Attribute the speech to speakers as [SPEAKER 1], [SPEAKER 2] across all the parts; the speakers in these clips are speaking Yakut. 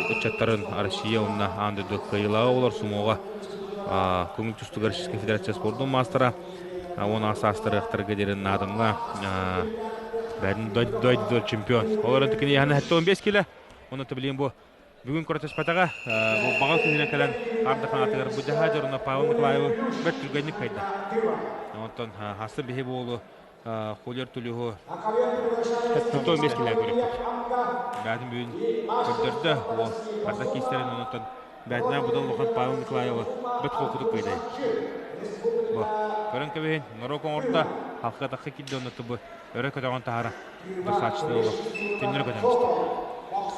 [SPEAKER 1] ыччаттарын Россия уонна аан дойду кыайыылааҕа буолар сумоҕа көҥүл тустууга Российскай Федерация спордун маастара 10 саастарыахтарга диэри наадамҥа бэйэтин дойду чемпион. Олорон тикини яһана 75 кило. Оны билин бу бүгүн көрөтөспөтөҕө бу баҕа күнүнэн кэлэн ардаханатыгар бу дьаһаа дьоруна Павел Николаевы бэрт түргэнник кайда. Онтон хасты биһи буолу Хулер Тулюһу 75 килэ көрөппүт. Бээтин бүгүн көрдөрдө уол арда киистерин онтон бээтинэ будан улахан Павел Николаевы бэт холкутук кыйдай. Бу көрөн кэбиһин норуок оҥордо халка тахха киирдэ онно тубу өрө көтөҕөн таһара досааччыты олох түннөрө көтөмүстэ.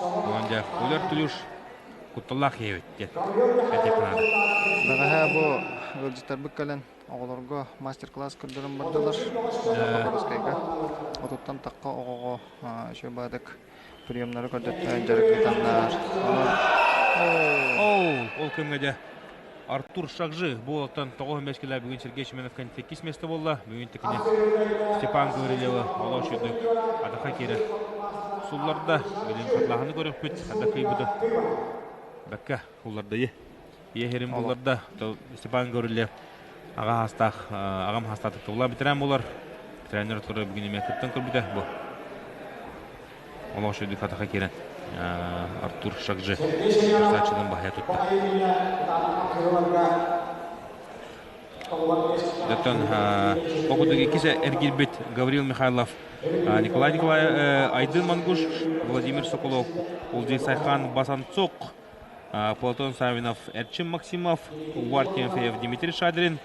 [SPEAKER 1] Онон дьэ Хулер Тулюш кутталлаах киһи диэн этиэххэ наада.
[SPEAKER 2] Бэҕэһээ бу ыалдьыттарбыт кэлэн оҕолорго мастер-класс көрдөрөн бардылар. Хабаровскайга отуттан тахха оҕоҕо үчүгэй баадык приемнары көрдөттөөн дьарык ыытаннар.
[SPEAKER 1] Ол, ол кэмҥэ дьэ Артур Шакжи бу уолтан 95 килэ бүгүн Сергей Семенов 8 место буолла. Бүгүн тикини Степан Гаврилева олох үчүгдүк атаха киирэр сулларда. Билин хатылаһаны көрөхпүт, хата кыйбыты. Бэккэ уллардайы. Ийэ булларда Степан Гаврилев аҕа хастаах аҕам хастаатык тулла ветеран булар. Тренер турар бүгүн эмиэ кыттан көрбүтэ бу. Олох үчүгдүк атаха киирэн Артур Шакжи Сачынан баһыйа тутта. Оттон окутук иккис эргилбит Гаврил Михайлов, Николай Николаев, Айдын Мангуш, Владимир Соколов, Улдин Сайхан Басанцок, Платон Савинов, Эрчим Максимов, Увар Тимофеев, Дмитрий Шадрин,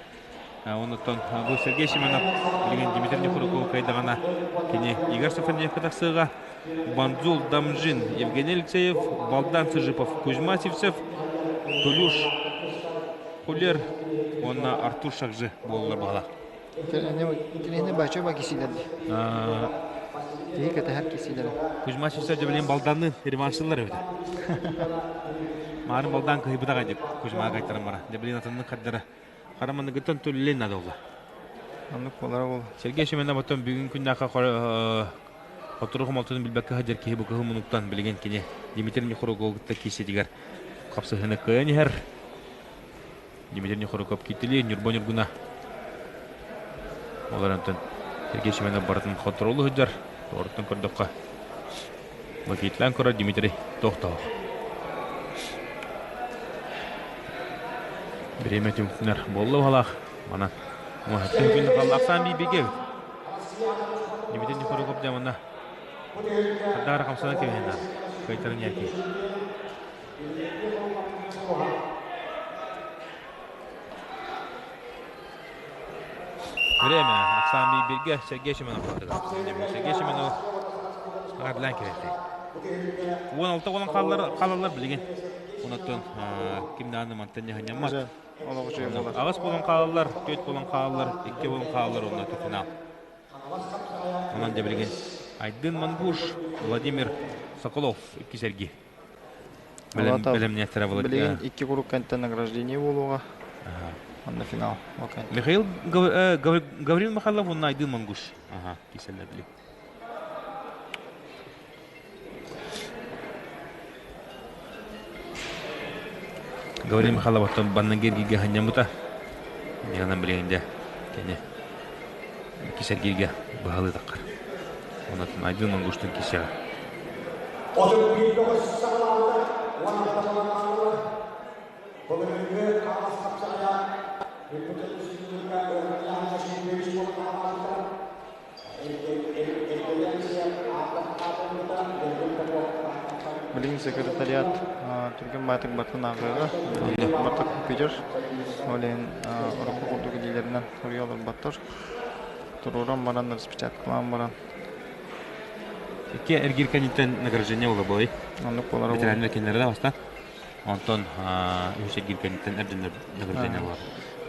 [SPEAKER 1] онуттан бу Сергей Семенов билигин Дмитрий Нехруков кыайдаҕына кини Игорь Сафроневка тахсыаҕа, Банзул Дамжин, Евгений Алексеев, Балдан Сыжипов, Кузьма Сивцев, Тулюш Хулер уонна Артур Шакжи буоллар баҕалаах.
[SPEAKER 2] Кинини бачча ба кисилэр дии. Киһи кэтэһэр кисилэрэ.
[SPEAKER 1] Кузьма Сивцев дьэ балданны реваншылар эбит. Маарын балдан кыһыйбытаҕа деп Кузьма кайтаран бара. Дьэ билин атыннык хардара. Хараманыгыттан түллен надо болла.
[SPEAKER 2] Оннук болара бол.
[SPEAKER 1] Сергей Семенов оттон бүгүн күннээххэ хотуру хомолтотун билбэккэ сылдьар киһи бу кыһыл мунуктан билигин кини Дмитрий Нехорукову кытта киирситигэр хапсыһыны кыайан иһэр. Дмитрий Нехоруков киттили Ньурба Ньургуна. Ол эрэн Сергей Семенов барытын хонтуруолу сылдьар. Туоруттан көрдөххө Лакитлан көрөр Дмитрий тохтоох. Бириэмэ түмүктэнэр буолла баһалаах. Манан муоһаттан күн халлаахсаан биирбигэ эбит. Дмитрий Нехоруков дьэ манна Хадаара хамсанан кэбиһэн кыайтарын яки. Время. Ахсаан бииргэ Сергей Семенов бардыга. Сергей Семенов аҕа кириэхтэй. 16 болон хаалаллар билигин. Онуттан ким даҕаны мантан ньаһанньаммат. Аҕыс болон хаалаллар, түөрт болон хаалаллар, икки болон хаалаллар онно финал. Онон дьэ билигин Айдын Мангуш, Владимир Соколов икки сэрги. Бэлэмниэхтэрэ
[SPEAKER 2] Билигин икки куруук кэнтэн награждение буолуоҕа. Онно финал.
[SPEAKER 1] Михаил Гаврил Михайлов уонна Айдын Мангуш. Ага, киселлер били. Гаврил Михайлов оттон баннан гергиге ханньаммыта. Миганан билигин дьэ кини кисэргииргэ быһалыы таххар. Онон Айдын Мангуштан кисэҕэ.
[SPEAKER 2] Билигин секретариат түргэн баатык батын ааҕыаҕа. Барыта компьютер. Ол иһин урукку курдук илиилэринэн суруйа олорботтор. Туруоран баран, распечаткалаан баран.
[SPEAKER 1] Икки эргиир кэнниттэн награждение буола буолай.
[SPEAKER 2] Оннук буолара
[SPEAKER 1] Ветераннар кинилэрэ бастаан. Онтон үһүс эргиир кэнниттэн эрдэннэр награждение буолар.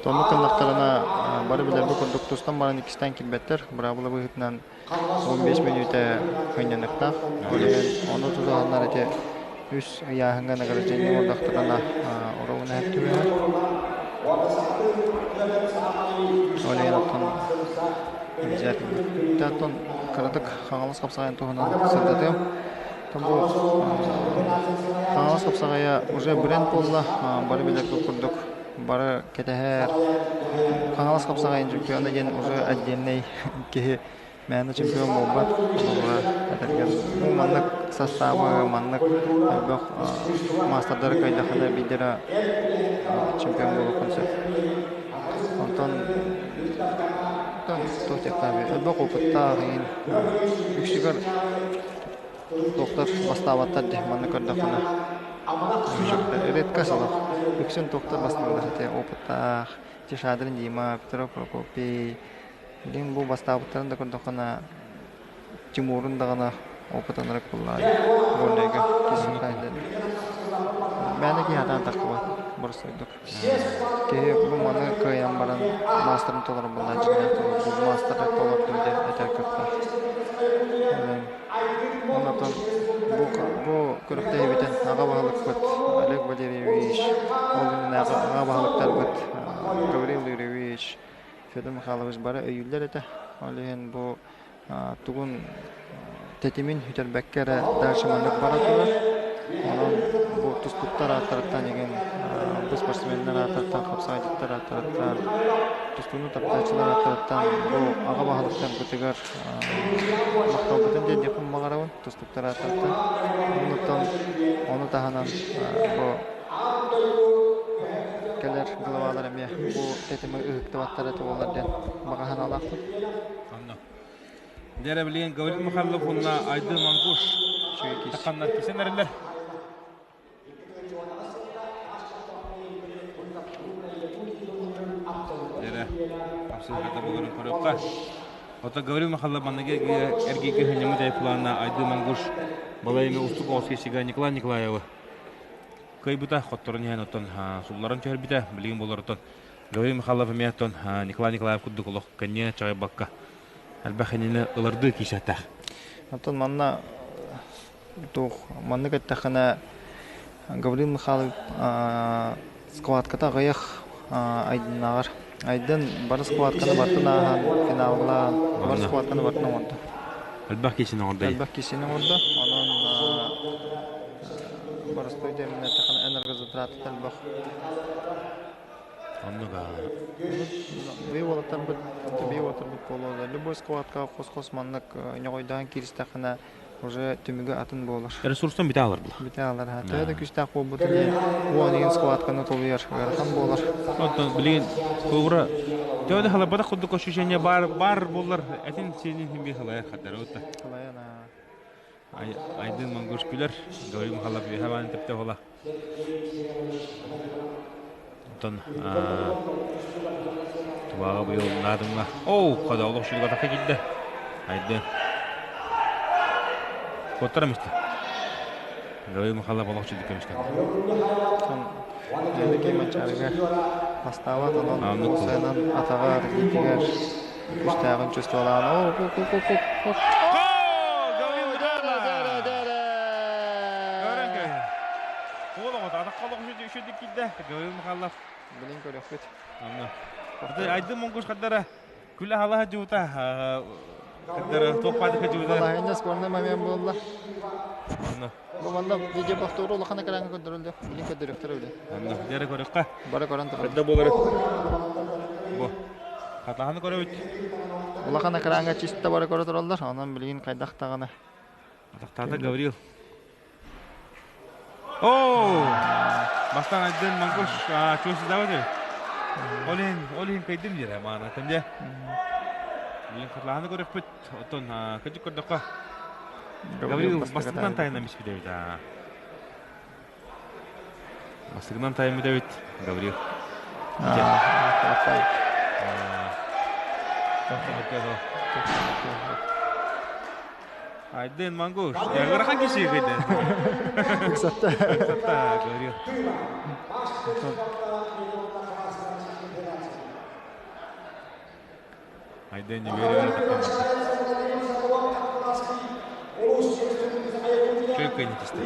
[SPEAKER 2] Тоннук гыннахтарына бары билэрбит курдук тустан баран иккистээн киирбэттэр. Быраабыла быһыытынан 15 мүнүүтэ кыынньаныктаах. Ол иһин ону тутуһаннар ити үс ыйааһыҥҥа награждение оҥордохторуна уруогун эһэр түбэһэр. Ол иһин оттон обязательно. Оттон кыратык Хаҥалас хапсаҕайын туһунан сырдатыам. Бу Хаҥалас хапсаҕайа уже бренд буолла, бары билэр курдук бары кэтэһэр. Хаҥалас хапсаҕайын чемпиона диэн уже отдельный киһи мээнэ чемпион буолбат. Холобура, этэргэр бу маннык састаабы, маннык элбэх маастардары кыайдаххына биирдэрэ чемпион буолуоххун сөп. Онтон туох диэхтээбий, элбэх опыттаах иһин үксүгэр туохтар бастаабаттар дии манна көрдөххүнэ. Редко солох. Үксүн туохтар бастыыллар ити опыттаах Тишадрин Дима, Петров Прокопий. Билигин бу бастаабыттарын да көрдөххүнэ Тимурун даҕаны опытанырык буллаҕай. Горнайга кисихайден. Мээнэ киһи атаан таххыбат боростуойдук. Киһи бу маны кыайан баран маастарын толорор буоллаҕа дьиҥнээх бу маастары толордум диэн этэр кыахтаах. Онтон бу бу күрэхтэһиибитин аҕа баһылыкпыт Олег Валерьевич, ол иннинээҕи аҕа баһылыктарбыт Гаврил Юрьевич, Федор Михайлович бары өйүүллэр этэ. Ол иһин бу тугун тэтимин сүтэрбэккэ эрэ дальше маннык бара турар. Онон бу тустууктар ааттарыттан игин бу спортсменнар ааттарыттан, хапсаҕайдьыттар ааттарыттан, тустууну таптааччылар ааттарыттан бу аҕа баһылыктарбытыгар махталбытын тиэрдиэхпин баҕарабын тустууктар ааттарыттан. Оннуттан ону таһынан бу кэлэр главалар эмиэ бу тэтими ыһыктыбаттар этэ буоллар диэн баҕа санаалаахпын.
[SPEAKER 1] Онно. Дьэ билигин Гаврил Михайлов уонна Айдын Мангуш тахханнар кисен эрэллэр. Дьэ абсолютно буларын көрүөххэ. Ото Гаврил Михайлов манныгы эргийгэ хынньаммыт плана Айдын Мангуш балайыны устук оҕус Николай Николаевы кыайбыта хотторон иһэн оттон сулларан түһэрбитэ билигин болор оттон Гаврил Михайлов эмиэ оттон Николай Николаев курдук олох кэнниэ чаҕыйбакка элбэх иннини ылардыы киисэтэх.
[SPEAKER 2] Оттон манна туох маннык эттэххинэ Гаврил Михайлов схватката аҕыйах Айдыннааҕар. Айдын бары схватканы бартын ааһан финаллаан бары схватканы бартын оҥордо.
[SPEAKER 1] Элбэх киисини оҥордо.
[SPEAKER 2] Элбэх киисини оҥордо. Онон боростуой диэмин эттэххинэ энергозатратата элбэх.
[SPEAKER 1] Оннук
[SPEAKER 2] Бии уолаттарбыт, бии уолаттарбыт буолуо. Любой схваткаҕа хос-хос маннык ньоҕойдоон кииристэххинэ уже түмүгэ атын буолар.
[SPEAKER 1] Ресурстан бүтэ алар була.
[SPEAKER 2] Бүтэ алар. Төһө да күүстээх буолбутун иһин уон игин схватканы толуйар ыарахан буолар.
[SPEAKER 1] Оттон билигин кобра төһө да халабатах курдук ощущение бар бар буолар этин сиэнин химби халайар хаттар отта.
[SPEAKER 2] Халайан
[SPEAKER 1] Айдын Монгуш күлэр, Гаврил Михайлов үөһэ баан тэптэ буола. Онтон тубааҕа быйыл наадымҥа оу хада олох шүлгатахха киирдэ. Айдын. Куоттара мисте. Гаврил Михайлов олох шүлдүккэ мисте.
[SPEAKER 2] Элекей Манчаарыга бастаабат онон уопсайынан атаҕар илиитигэр күүстээҕин чувстволаан оо Билин көрөхпүт.
[SPEAKER 1] Айдын Монгуш хаддара күлэ халаһа дьуута хаддара туох паадыка дьуута.
[SPEAKER 2] Балаһыанньа спорный момент буолла. Бу манна видео повтору улахан экраҥҥа көрдөрүллүө. Билин көрдөрүөхтэрэ үлэ.
[SPEAKER 1] Онно дьэрэ көрөххө.
[SPEAKER 2] Бары көрөн турар.
[SPEAKER 1] Хадда буолары. Бу. Хатаһаны көрөбүт.
[SPEAKER 2] Улахан экраҥҥа чисто бары көрө тураллар. Онон билигин хайдах даҕаны.
[SPEAKER 1] Атахтаата Гаврил. Оо! Бастаан Айдын Монгуш чуосудабыт Ол иһин, ол иһин кыйдым диэрэ маанатым дьэ. Билин хатылаһаны көрөхпүт. Оттон кырдьык көрдөххө Гаврил бастакынан тайынан биспит эбит. Бастакынан тайыммыт эбит Гаврил. Айдын Мангуш. Ыарахан киши кыйды.
[SPEAKER 2] Ыксатта.
[SPEAKER 1] Ыксатта, Гаврил. Айдын не верю, таххан барда. Чөй кыйны тисте.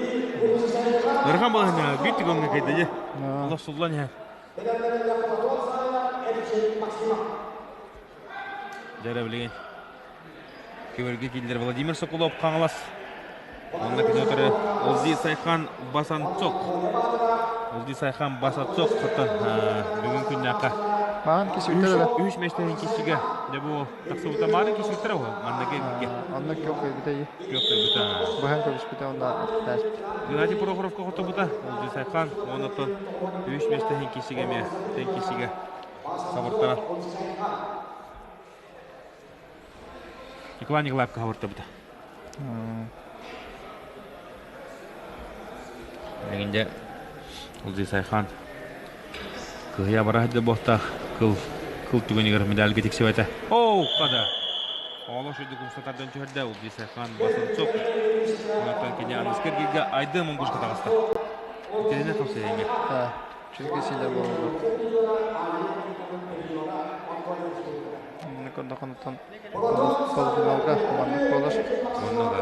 [SPEAKER 1] Ыарахан балаһына биир түгэҥҥэ кыйды дьэ. Олох суллан иһэр. Дьэ эрэ билигин Кэбэргэ кииллэр Владимир Соколов Хаҥалас. Онно кинотары Олди Сайхан Басанцок. Олди Сайхан Басанцок оттон бүгүн күннээххэ
[SPEAKER 2] Маан кисүттэр да.
[SPEAKER 1] Үһүс миэстэнин киссигэ дьэ бу тахсыбыта мааны кисүттэр оһо манна кэлбикке.
[SPEAKER 2] Онно көх көйбүтэ.
[SPEAKER 1] Көх көйбүтэ.
[SPEAKER 2] Быһан көбүспүтэ онно атахтааспыт.
[SPEAKER 1] Геннадий Прохоровка хотобута Олди Сайхан оннотон үһүс миэстэнин киссигэ эмиэ тен киссигэ сабыртара. Николай Николаевка хабыртабыта. Билигин Улдый Сайхан кыһыйа бара сылдьар буолтаах кыл кыл түгэнигэр медальга тиксибэтэ. Оу, хада! Оҕолор шүрдүк умса тардан түһэрдэ Улдый Сайхан Басанцов. Онтон кини аныскы эргииргэ Айдын Монгушка таҕыста. Итиннэ тосуйаҥҥа.
[SPEAKER 2] Чүлгү силэ буолла. Көрдөхөнтөн полуфиналга маннык буолар.
[SPEAKER 1] Оннук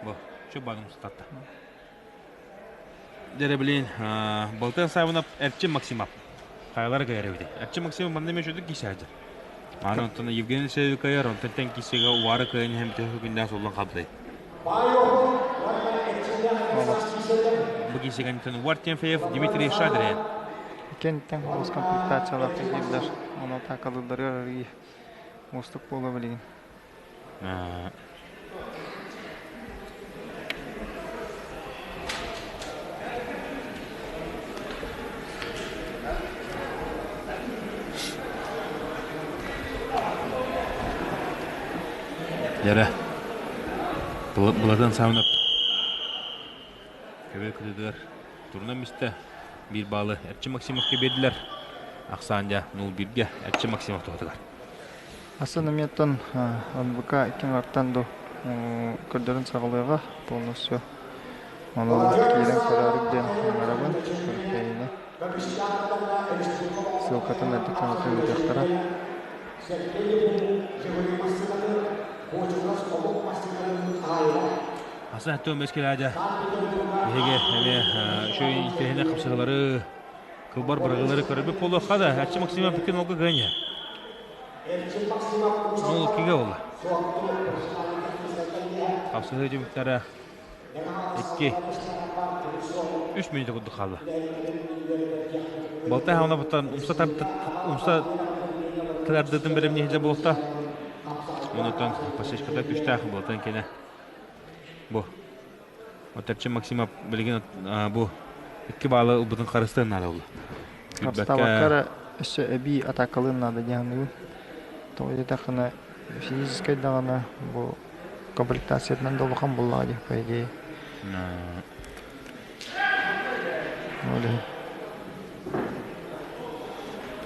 [SPEAKER 1] Бу, чү бадым сытатта. Дere билин, Балтан Савинов Эрчим Максимов. Хайалар кайар эбити. Эрчим Максимов манна мен шөдүк кисе хажар. Аны онтон Евгений Севик кайар, онтон тен кисеге уары кайын hem төһө күннәс олан хабдай. Бу кисеген Уар Тимофеев, Дмитрий Шадрин.
[SPEAKER 2] Кенттен холос комплектациялар киирдер. Оны такалыларыгар арыый уустук буола билигин.
[SPEAKER 1] Дьэрэ, Былатын Савнов көбө кытыдыгар турунан мистэ биир баалы Эрчим Максимовка биэрдилэр. Ахсаан дьэ 0-1-гэ Эрчим Максимов туһатыгар.
[SPEAKER 2] Асан эмиэттэн НВК икки ду көрдөрөн саҕалыаҕа полностью. Ону киирэн көрөөрүк диэн ыҥырабын күрэхтэһиини. Ссылкатын эрдэттэн ыытыахтара.
[SPEAKER 1] Аса төм эскеләдә. Биһиги эме шөй интеһине хапсыгалары кылбар бырагылары көрөбүт буолуохха да, Эрчим Максимов бүккен олга кыаньа. Ол киге болла. Хапсыгы түмүктәрі 2 3 минут курдук хаалла. Балтай хауна буттан умса умса тардытын беремне хиджа буолта. Онутан пасечката күштээх буолтан кене. Бу. Отерчи Максимов билигин бу икки баалы ылбытын харыстыан наада болла.
[SPEAKER 2] Харыстаабакка өссө эбии атакалыын наада диэханыгын. Тоҕо диэтэххинэ физическэй даҕаны бу комплектациятынан да улахан буоллаҕа дии, по идее. Ол иһин.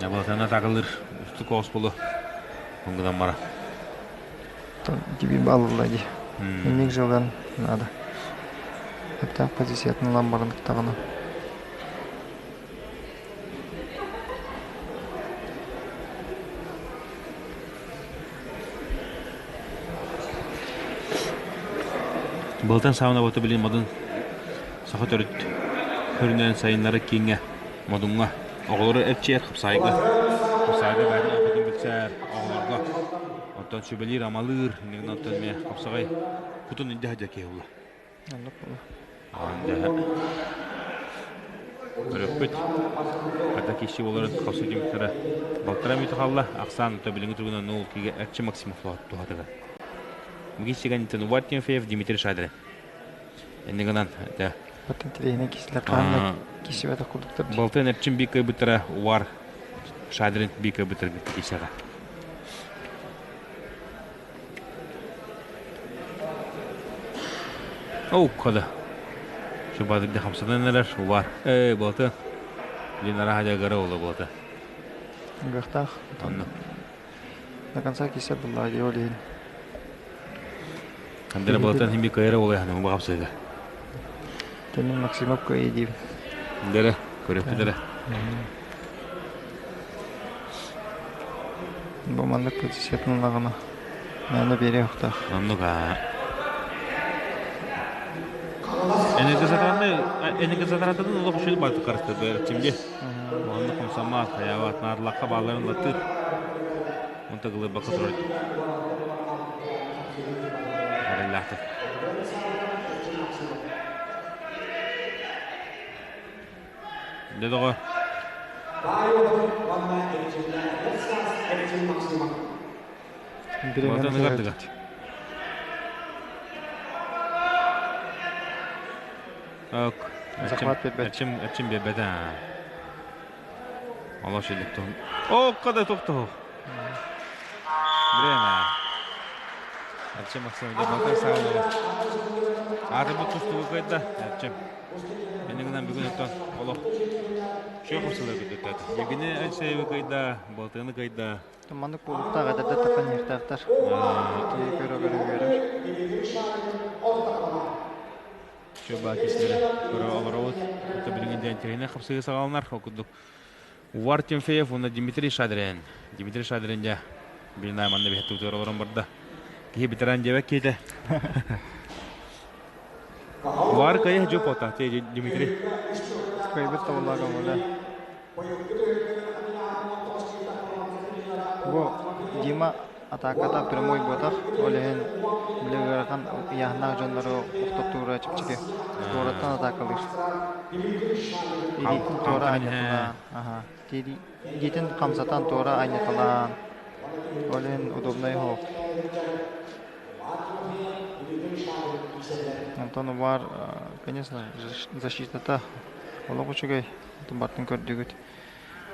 [SPEAKER 1] Яблоканы атакалыыр устук оҕус болу. Онгынан мара.
[SPEAKER 2] Тебе баллыла дии. Инник жылдан надо. Эптаах позициятын ылан баран даҕаны.
[SPEAKER 1] Былтан саҕана бото билин модун саха төрүт көрүнэн сайыннары кииҥҥэ модуҥҥа оҕолору эрчийэр хапсаайга хапсаайга бэйэтин опытын билсэр оҕолорго оттон сүбэлиир амалыыр иннигин оттон эмиэ хапсаҕай кутун илдьэ сылдьар киһи буолла.
[SPEAKER 2] Оннук буолла.
[SPEAKER 1] Өрөппүт хата киһи буоларын хапсай түмүктэрэ балтараа мүтэ хаалла. Ахсаан то билиҥҥи туругунан нуул кигэ Эрчим Максимов туһатыгар. Мгиссиган Тенувар Тимофеев, Дмитрий Шадрин. Инни гынан да.
[SPEAKER 2] Батын тириһинэ кисилэр хаанна кисибэтэх курдуктар.
[SPEAKER 1] Балтын Эрчим бик кыйбыттара Уар Шадрин бик кыйбыттар кисэҕэ. Оу, кода. Шубадык хамсанан эрэр Уар. Эй, болты. Линара хадягара ола болты.
[SPEAKER 2] Гахтах.
[SPEAKER 1] Онно.
[SPEAKER 2] До конца кисе булла дии ол иһин.
[SPEAKER 1] Андера болтан химби кайра ола ханам бахапсыга.
[SPEAKER 2] Тенин Максимов кыайы диибин.
[SPEAKER 1] Дere, көрөппүт эрэ.
[SPEAKER 2] Бу маннык позициятын ылаҕына мээнэ биэриэ суохтаах.
[SPEAKER 1] Оннук аа. Энергозатрататын олох үчүгэй баҕайытык харыстыыр чимди. Онно хамсаммат, хайаабат, наадалаахха баалларын латтыыр. Онто кылырбакка турар. Эрэллээхтик. Дьэ доҕор. Батаныгар дыгат. Ок.
[SPEAKER 2] Захват бербет.
[SPEAKER 1] Эрчим, эрчим бербет а. Олох шилик туһун. О, када тохтоо. Время. Эрчим Максимович Батыр Саалова. Аатырбыт тустууга кыайда. Эрчим. Энигинэн бүгүн оттон олох чүөх хапсылар күтүттэ. Евгений Алексеевы кыайда, Балтыны кыайда.
[SPEAKER 2] Маннык буолуктаах эдэрдэр таххан иһиэхтээхтэр. Киһи көрө-көрө үөрэр.
[SPEAKER 1] Чөбаа киһилэри көрө олоробут. Ото билигин диэн тиһинэ хапсыгы саҕаланар. Ол курдук Увар Тимофеев уонна Дмитрий Шадрин. Дмитрий Шадрин дьэ билинаа манна биһи тутуор олорон барда. Киһи ветеран диэбэк киһитэ. Увар кайы жо пота те Дмитрий.
[SPEAKER 2] Кайбыт табыллаа көҥүлэ. Бу Дима атааката прямой буотах, ол иһин били ыарахан ыйааһыннаах дьоннору охтоттуура чэпчэки. Туораттан атаакалыыр. Илиитин туора анньаталаан, аха, илиитин хамсатан туора анньаталаан, ол иһин удобнай оһох. Онтон убаар, конечно, защитата олох үчүгэй, бартын көрдүгүт.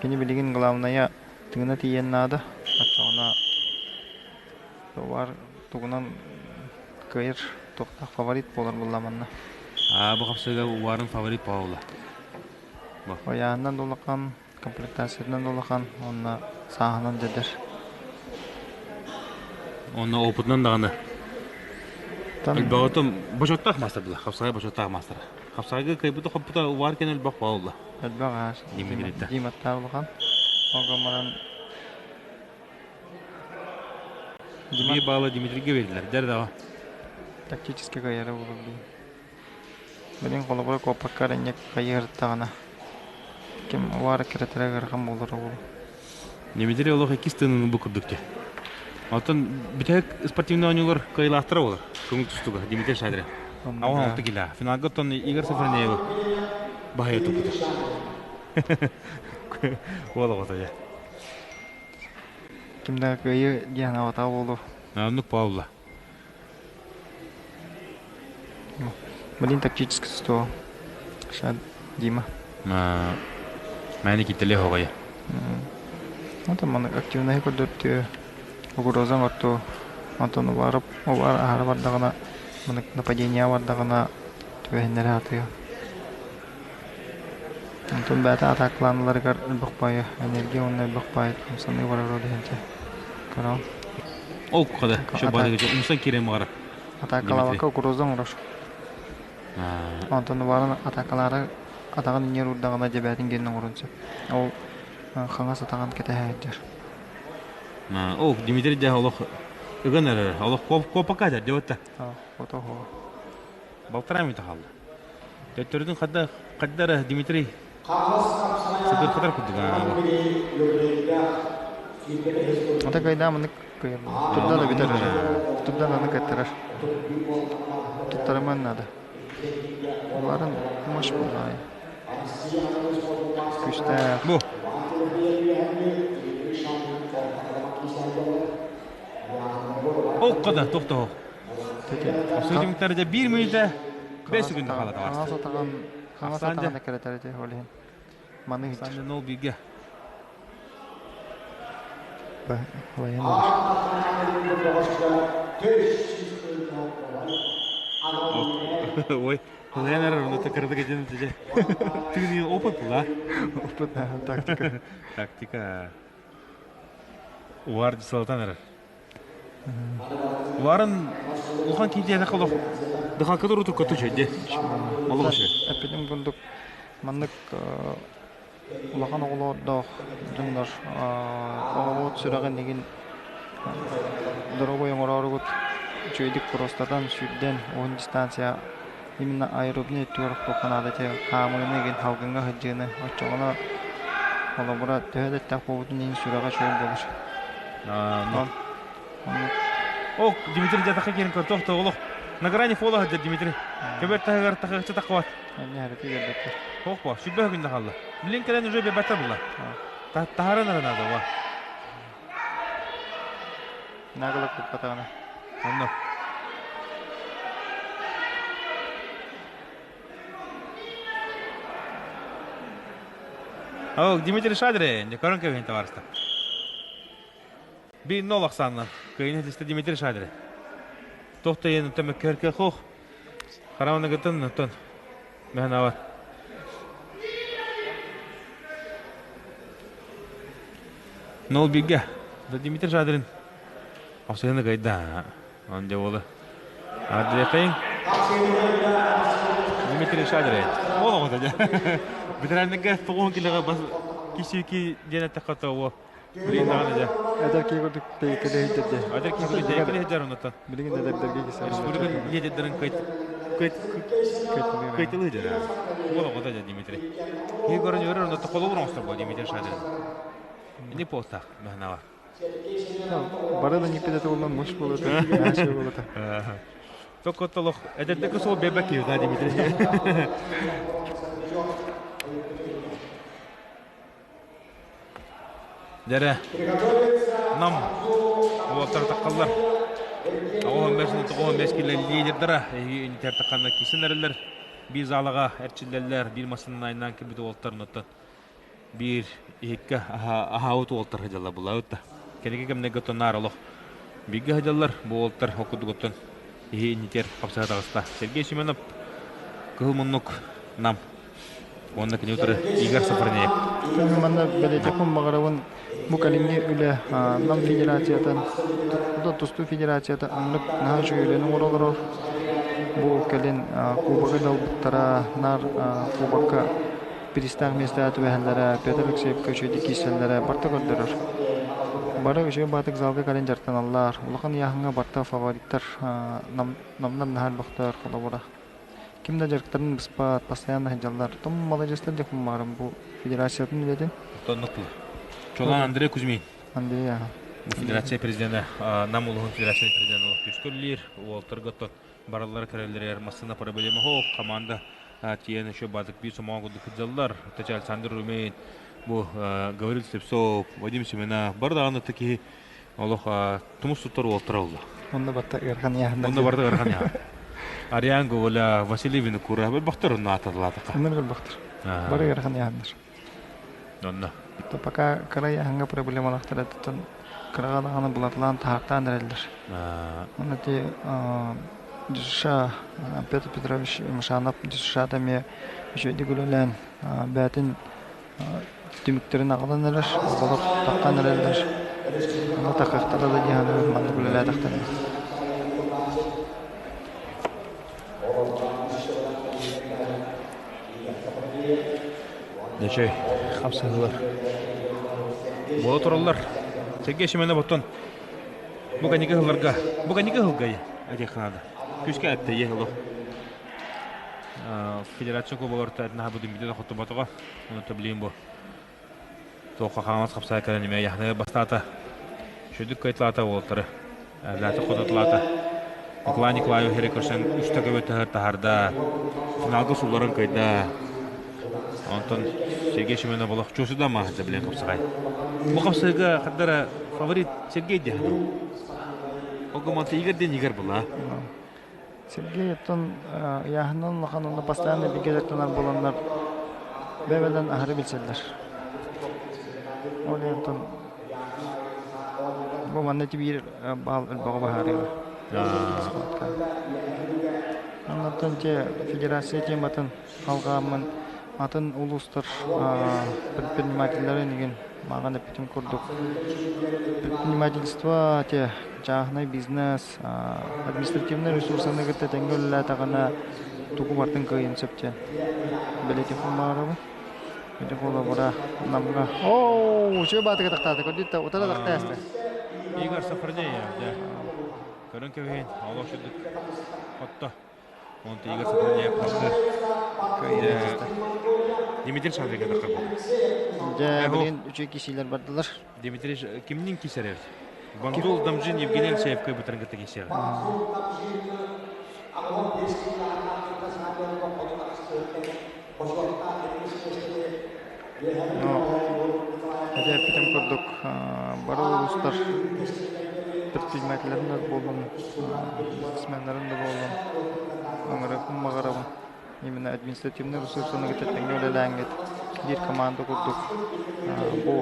[SPEAKER 2] Кини билигин главнайа тыына тиийэн наада. Оччоҕуна бар тугунан кыайар туохтаах фаворит буолар буолла манна.
[SPEAKER 1] Аа, бу хапсыга Уарын фаворит буолла.
[SPEAKER 2] Ойааһынан да улахан, комплектациятынан да улахан, уонна сааһынан дьэдэр.
[SPEAKER 1] Онно опытынан даҕаны. Элбэҕитин бочоттоох мастер была. Хапсаҕай бочоттоох мастер. Хапсаҕайга кыайбыта хоппута Увар кэн элбэх буолла.
[SPEAKER 2] Элбэх аас. Диматтаах улахан. Ол баран
[SPEAKER 1] Дима баала Дмитрийгэ бердилер. Дэр даҕа.
[SPEAKER 2] Тактически кыайара буолур дии. Билин холобура куоппакка эрэнньик хайыһыртаҕына ким уар кирэтэрэ ыарахан буолар ол.
[SPEAKER 1] Дмитрий олох иккис тыынын бу курдук те. Оттон бүтэһик спортивный оонньуулар кыайылаахтара буолар. Көҥүл тустууга Дмитрий Шадрин. Ауан алты кило. Финалга оттон Игорь Сафронеевы баһыйа туппута. Уол оҕото дьэ.
[SPEAKER 2] Ким да кыайыы диэн аҕата буолуо.
[SPEAKER 1] Оннук Павла.
[SPEAKER 2] Блин, тактический стол. Шад Дима.
[SPEAKER 1] Мэни киттеле хоҕойа.
[SPEAKER 2] Ну там маны активнаһы көрдөртүө, угрозаң орту, онтон убарып, убар аһара бардаҕына, маны нападение бардаҕына түбэһиннэри атыа. Онтон бэйэтэ атаакалаан ыларыгар элбэх баайы, энергия уонна элбэх баайы хамсаныы барар ол иһин көрөҕүн.
[SPEAKER 1] Ол кухада, еще бадыгыча умсан киирэн баҕара.
[SPEAKER 2] Атаакалаабакка угроза оҥорор. Онтон убаарын атаакалаары атаҕын иҥиэр уурдаҕына дьэбээтин гиэнин оҥорун сөп. Ол хаҥас атаҕын кэтэһэ сылдьар.
[SPEAKER 1] Ол Дмитрий дьэ олох ыган эрэр. Олох куоппакка этэр дебетта.
[SPEAKER 2] Ото
[SPEAKER 1] Балтараа мүнүүтэ хаалла. Төттөрүтүн хадда хадда эрэ Дмитрий сытырхатар курдук
[SPEAKER 2] Ата кайда мынык турда да бүтэр турда аны кеттарар. Туттарыман надо. Уларын мощь буолаай. Күстээх.
[SPEAKER 1] Бу. Окко да тохтоо. Сөтүмүктэрде биир мүнүүтэ 5 секунда хаалла
[SPEAKER 2] Хаҥас атаҕын хаҥас атаҕын эккирэтэр ити ол иһин. Маны
[SPEAKER 1] Санжа нол бииргэ.
[SPEAKER 2] Военный.
[SPEAKER 1] Ой, Лена эрэр кырдык этин Ты опыт была?
[SPEAKER 2] Опыт, тактика.
[SPEAKER 1] Тактика. Уар дисалатан эрэр. Уларын улахан киһи олох дыхалка туру туркату чөйдө. Олох үчүгэй.
[SPEAKER 2] Эппитим курдук маннык улахан оҕолордоох дьоннор оҕоҕут сүрэҕин игин доруобай оҥорооругут үчүгэйдик куростатан сүүрдэн уһун дистанция именно аэробнай өттүгэр охтуохха наада этэ хаамыыны игин салгыҥҥа сылдьыыны оччоҕуна холобура төһө да эттээх буолбутун иһин сүрэҕэ үчүгэй буолар.
[SPEAKER 1] О, Дмитрий дьатаха киирэн көр, тохто олох. На грани фола сылдьар Дмитрий. Көбөр таһыгар тахыгыччы таххабат.
[SPEAKER 2] Энньэһэрити биэрбэттэр.
[SPEAKER 1] Ох бо, сүбэ күннэ хаалла. Билин кэлэн уже биэрбэттэр була. Таһаран эрэ наада ва.
[SPEAKER 2] Нагала куппатаҕына.
[SPEAKER 1] Онно. О, Дмитрий Шадрин, көрөн кэбиһин товарищтар. Бир нол ахсаанынан кыайын ситистэ Дмитрий Шадрин. Туох да иэн оттон мөккүһэр кыах Хараманыгытын оттон мэһэнават. Нол бирге. Дмитрий Шадрин Охсуһуну кыайда. Он дьэ уолу. Ардыахайын. Дмитрий Шадрин. Уол оҕото дьэ. Ветераннарга тоҕуһун килэҕэ бас кисики диэн эттэххэ то уол. Билигин даҕаны дьэ.
[SPEAKER 2] Эдэр киһи курдук тэйиккэлэ иһдэр дьэ.
[SPEAKER 1] Эдэр киһи курдук тэйиккэлэ иһдэр оннуттан.
[SPEAKER 2] Билигин эдэрдэргэ кисэ.
[SPEAKER 1] Республика лидердарын кыйтылыы дьэ. Уол оҕото дьэ Дмитрий. Киһи көрөн үөрэр оннуттан холобур оҥостор буо Дмитрий Шадрин. Ини постах мэхнава.
[SPEAKER 2] Бары да ниппет буолан муш буолата, наша буолата.
[SPEAKER 1] Токотолох эдэрдики сол бебек да Дмитрий. Дэрэ нам уолаттар таххаллар. 95 килэ лидердара эһиги тахханна кисэн эрэллэр. Биир залаға эрчиллэллэр, биир массыынанан айнаан кэлбит уолаттар оннуттан биир иһиккэ аһаабыт уолаттар сылдьаллар булаабыт да. Кэнники кэмнэргэ оттон наар олох бииргэ сылдьаллар. Бу уолаттар ол курдук оттон иһи иннитигэр хапсыһа таҕыста. Сергей Семенов кыһыл муннук Нам уонна кини утары Игорь Сафарнеев.
[SPEAKER 2] Манна бэлиэтиэхпин баҕарабын бу кэлиҥҥи үлэ Нам федерациятын тустуу федерацията оннук наһаа үчүгэй үлэни оҥоро олорор. Бу кэлин кубогы да ылбыттара наар кубокка Биристээх миэстэҕэ түбэһэллэрэ, Петр Алексеевка үчүгэйдик киирсэллэрэ барыта көрдөрөр. Бары үчүгэй баатык залга кэлэн дьарыктаналлар. Улахан ыйааһыҥҥа барыта фавориттар намнар наһаа элбэхтэр холобура. Ким да дьарыктарын быспат, постоянно сылдьаллар. Том маладьыастар дьэ куммаарым бу федерациятын үлэтин.
[SPEAKER 1] Оннук Чолан Андрей Кузьмин.
[SPEAKER 2] Андрей, аха.
[SPEAKER 1] Бу федерация президенэ, Нам улууһун федерация президенэ олох күүскэ үлэлиир. Уолтарга бараллара кэлэллэригэр массыына проблема суох, команда тиийэн еще баатык биир сомоҕо курдук сылдьаллар. Тача Александр Румейн, бу Гаврил Слепцов, Вадим Семенов, бары даҕаны киһи олох тумус туттар уолтара олла.
[SPEAKER 2] Онно барта ыархан яһында.
[SPEAKER 1] Онно барта ыархан яһа. Ариан Говоля, Василий Винокуров, бахтар онно аталаатака.
[SPEAKER 2] Онно бахтар. Бары ыархан яһандар.
[SPEAKER 1] Онно.
[SPEAKER 2] То пока кыра яһанга проблемалахтар эттен кыраға даҕаны булатылаан таһаартаан эрэллэр. Онно ти ДЮСШ Петр Петрович Мышанов ДЮСШ-та эмиэ үчүгэйдик үлэлээн бэйэтин түмүктэрин аҕалан эрэр, оҕолор таххан эрэллэр. Ону тахыахтара да дии саныыбын маннык үлэлээтэхтэринэ.
[SPEAKER 1] Дьэ, хапсыһыылар буола тураллар. Сергей Семенов оттон бу кэнники сылларга, бу кэнники сылга этиэххэ наада. Күүскэ эттэ ийэ олох. Федерация кубогар наһаа бу хотубатаҕа. Оны билим бу. Туохха хаамас хапсаай кэлэн эмиэ яхны бастаата. Шүдүк кыайтылаата уолтары. Лаата хототулаата. Николай Николаев хире көрсөн үстэ көбө таһарда. Финалга сулларын кыйда. Онтон Сергей Семенов олох чуосуда маһа билен хапсаҕай. Бу хапсыга хардара фаворит Сергей диэн. Огоманта Игорь диэн Игорь була.
[SPEAKER 2] Сергей оттон ыйааһынан улахан уонна постоянно бигэ дьарыктанар буоланнар бэйэлэрин аһары билсэллэр. Ол иһин оттон бу манна ити биир баал өлбөҕө баһаарыаҕа. Оннуттан те федерация тематын халҕааммын атын улуустар предпринимателлэрин игин мааҕын эппитим курдук предпринимательство те чааһынай бизнес административнай ресурсаны кытта тэҥҥэ үлэлээтэҕинэ тугу барытын кыайыан сөп диэн бэлиэтиэхпин баҕарабын. Ити холобура Намҥа оо үчүгэй баатыга тахтаата көрдүт да утара тахтааста.
[SPEAKER 1] Игорь Сафарнеев дьэ көрөн кэбиһин олох шүдүк хотто Онто Игорь Сафарнеев халгы Дмитрий Шадрин таххар
[SPEAKER 2] Дьэ билигин үчүгэй киисиилэр бардылар.
[SPEAKER 1] Дмитрий кимнин кисэр эбит? Бандул Дамжин Евгений Алексеевка бытарын кытта киирсиэҕэ.
[SPEAKER 2] Но ити эппитим курдук бары улуустар предпринимателлэрин да буоллун, бизнесменнэрин да буоллун ыҥырыахпын баҕарабын. Именно административнай ресурсаны кытта тэҥҥэ үлэлээҥҥит биир команда курдук бу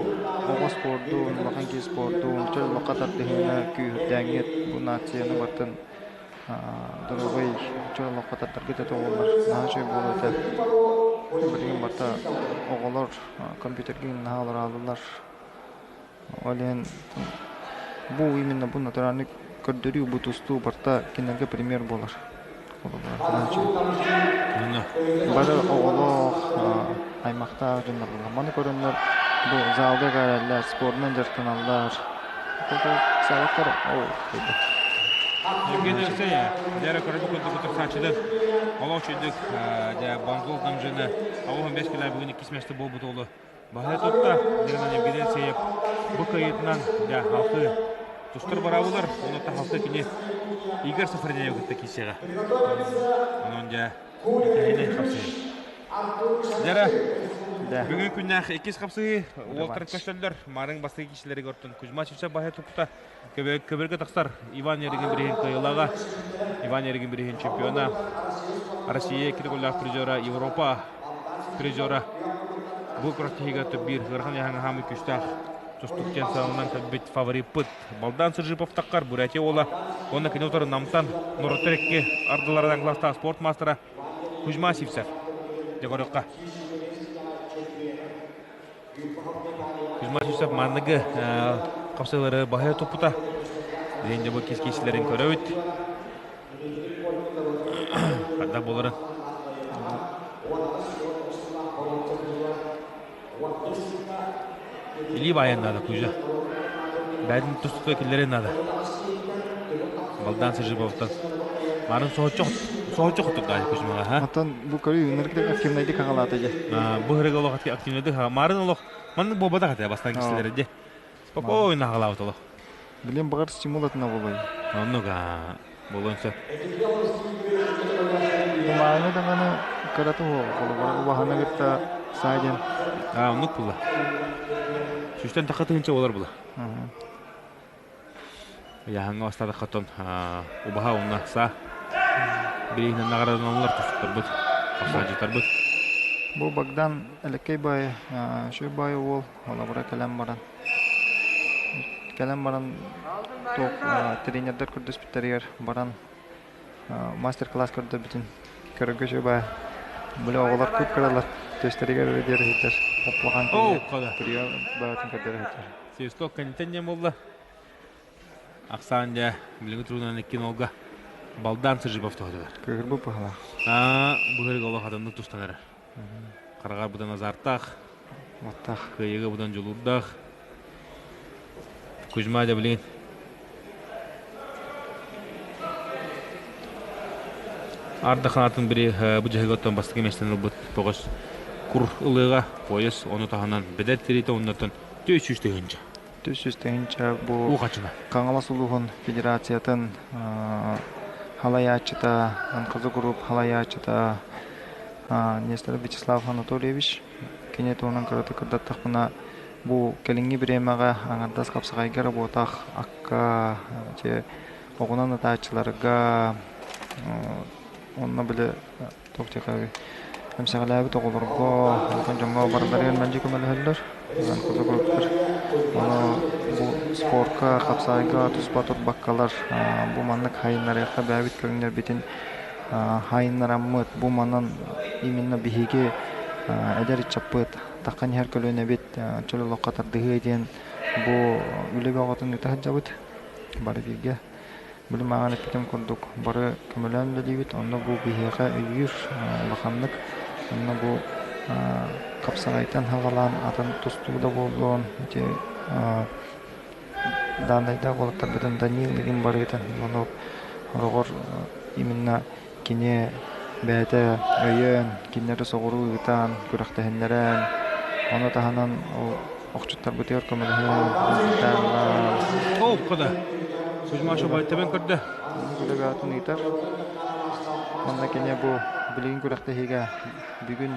[SPEAKER 2] оҕо спордун, улахан киһи спордун, чөл олоххо тардыһыыны күүһүрдээҥҥит бу нацияны барытын доруобай чөл олоххо тартаргыт этэ буоллар наһаа үчүгэй буолуо этэ. Билигин барыта оҕолор компьютерга наһаа олорооллар. Ол иһин бу именно бу натуральный көрдөрүү бу тустуу барыта кинилэргэ пример буолар. Бары оҕолоох, аймахтаах дьоннор буолар. Маны көрөннөр бу залга кэлэллэр, спордунан дьарыктаналлар. Саалаттар ол курдук.
[SPEAKER 1] Евгений Алексеевич, дьэ көрөбүт курдук утарсааччылар олох үчүгдүк дьэ Бонзул Дамжины 15 кило бүгүн иккис место буолбут уолу Баһа тутта Нерман Евгений Алексеев бу кыайыытынан дьэ халты тустар бараабылар, онуота халты кини Игорь Сафаринеев кытта киирсиэҕэ. Онон дьэ интэриэһинэй хапсыһыы. Дьэрэ, бүгүн күннээх иккис хапсыһыы уолтар көстөллөр. Марын бастакы киирсилэригэр оттон Кузьма Чича баһа туппута көбөргө тахсар Иван Еригин бириһин кыайыылааҕа, Иван Еригин бириһин чемпиона, Россия икки төгүллээх призера, Европа призера. Бу күрэхтэһиигэ биир ыарахан ыйааһыҥҥа күүстээх тустуук диэн сыалынан кэлбит фавориппыт Балдан Сыржипов таххар Бурятия уола уонна кини утары Намтан норуоттар икки ардыларынан класстаах спорт маастара Кузьма Сивцев. Дьэ көрүөххэ. Кузьма Сивцев манныгы хапсыылары баһыйа туппута. Билигин дьэ бу кис-киисилэрин көрөбүт. Хайдах буоларын. Илии баайан наада Кузя. Бэйэтин тустууга киллэрин наада. Балдан Сыжиповтан. Марын соһуччу соһуччу хотурдаан Кузьмаҕа, ха?
[SPEAKER 2] Оттон бу көрүү ынырык активнайдык хаҕалаата дьэ.
[SPEAKER 1] Бу ырыга олох активнайдык хаҕа. Марын олох маннык буолбатах этэ бастаан кистэлэрэ дьэ. Спокойно хаҕалаабыт олох.
[SPEAKER 2] Билим баҕар стимул атына буолуой.
[SPEAKER 1] Оннук буолуон сөп.
[SPEAKER 2] Тумааҥы даҕаны кырата уол, холобура убаһаны кытта саа диэн.
[SPEAKER 1] Аа, оннук була. Сүүстэн тахха тыһыынча буолар була. Ыйааһыҥҥа бастаатаххытын убаһа уонна саа бирииһинэн наҕараадаланаллар тустуктарбыт, хапсаадьыттарбыт.
[SPEAKER 2] Бу Богдан Элэккэй баайы, үчүгэй баайы уол, холобура кэлэн баран кэлэн баран туох тренердэр көрдөспүттэригэр баран мастер-класс көрдөрбүтүн көрөргө үчүгэй баайы. Били оҕолор кып-кыралар түөстэригэр эрэ диэри сылдьар улахан киһи прием баҕатын көрдөрө сылдьар.
[SPEAKER 1] Свисток кэнниттэн диэн буолла. Ахсаан дьэ билиҥҥи туругунан икки нолга Балдан Сыжибов тоһутугар.
[SPEAKER 2] Кыыһырбыт быһалаах.
[SPEAKER 1] Аа, быһырыга олох атыннык тустан эрэр. Хараҕар быдан азартаах,
[SPEAKER 2] Уоттаах.
[SPEAKER 1] кыайыыга быдан дьулуурдаах. Кузьма дьэ билигин Арда хаатын бири бу дьаһыга оттон бастакы миэстэни ылбыт бөҕөс кур ылыыга пояс ону таһынан бэдэр тириитэ оннуттан 400 тыһыынча.
[SPEAKER 2] 400 тыһыынча бу
[SPEAKER 1] Уу хачына.
[SPEAKER 2] Хаҥалас улууһун федерациятын халайааччыта, НКЗ Group халайааччыта Нестеров Вячеслав Анатольевич кини туһунан кыратык кырдаттахпына бу кэлиҥҥи бириэмэҕэ аҥардас хапсаҕайга эрэ буотах акка ити оҕунан ытааччыларга онно били туох диэхэ эмсэҕэлээбит оҕолорго улахан дьоҥҥо барыларыгар мэлдьи көмөлөһөллөр НКЗ группар ону бу спорка хапсаҕайга туспа турбаккалар бу маннык хайыннарыахха бэйэбит көрүҥнэрбитин хайыннараммыт бу манан именно биһиги эдэр ыччаппыт таххан иһэр көлүөнэбит чөл олоххо тардыһыа диэн бу үлэ бөҕөтүн ыыта сылдьабыт бары бииргэ. Били мааҕын эппитим курдук бары көмөлөөн үлэлиибит, онно бу биһиэхэ өйүүр улаханнык, онно бу хапсаҕайтан саҕалаан атын тустуу да буоллун, ити дааннайдаах уолаттарбытын Данил игин барыытын ону сороҕор именно кини бэйэтэ өйөөн, кинилэри соҕуруу ыытан, күрэхтэһиннэрэн, ону таһынан ол Охчуттарбытыгар көмөлөһөн
[SPEAKER 1] О, кода. Кузьма Шобай тебен көрдө.
[SPEAKER 2] Күлэбээтин ыытар. Онно кини бу билигин күрэхтэһиигэ бүгүн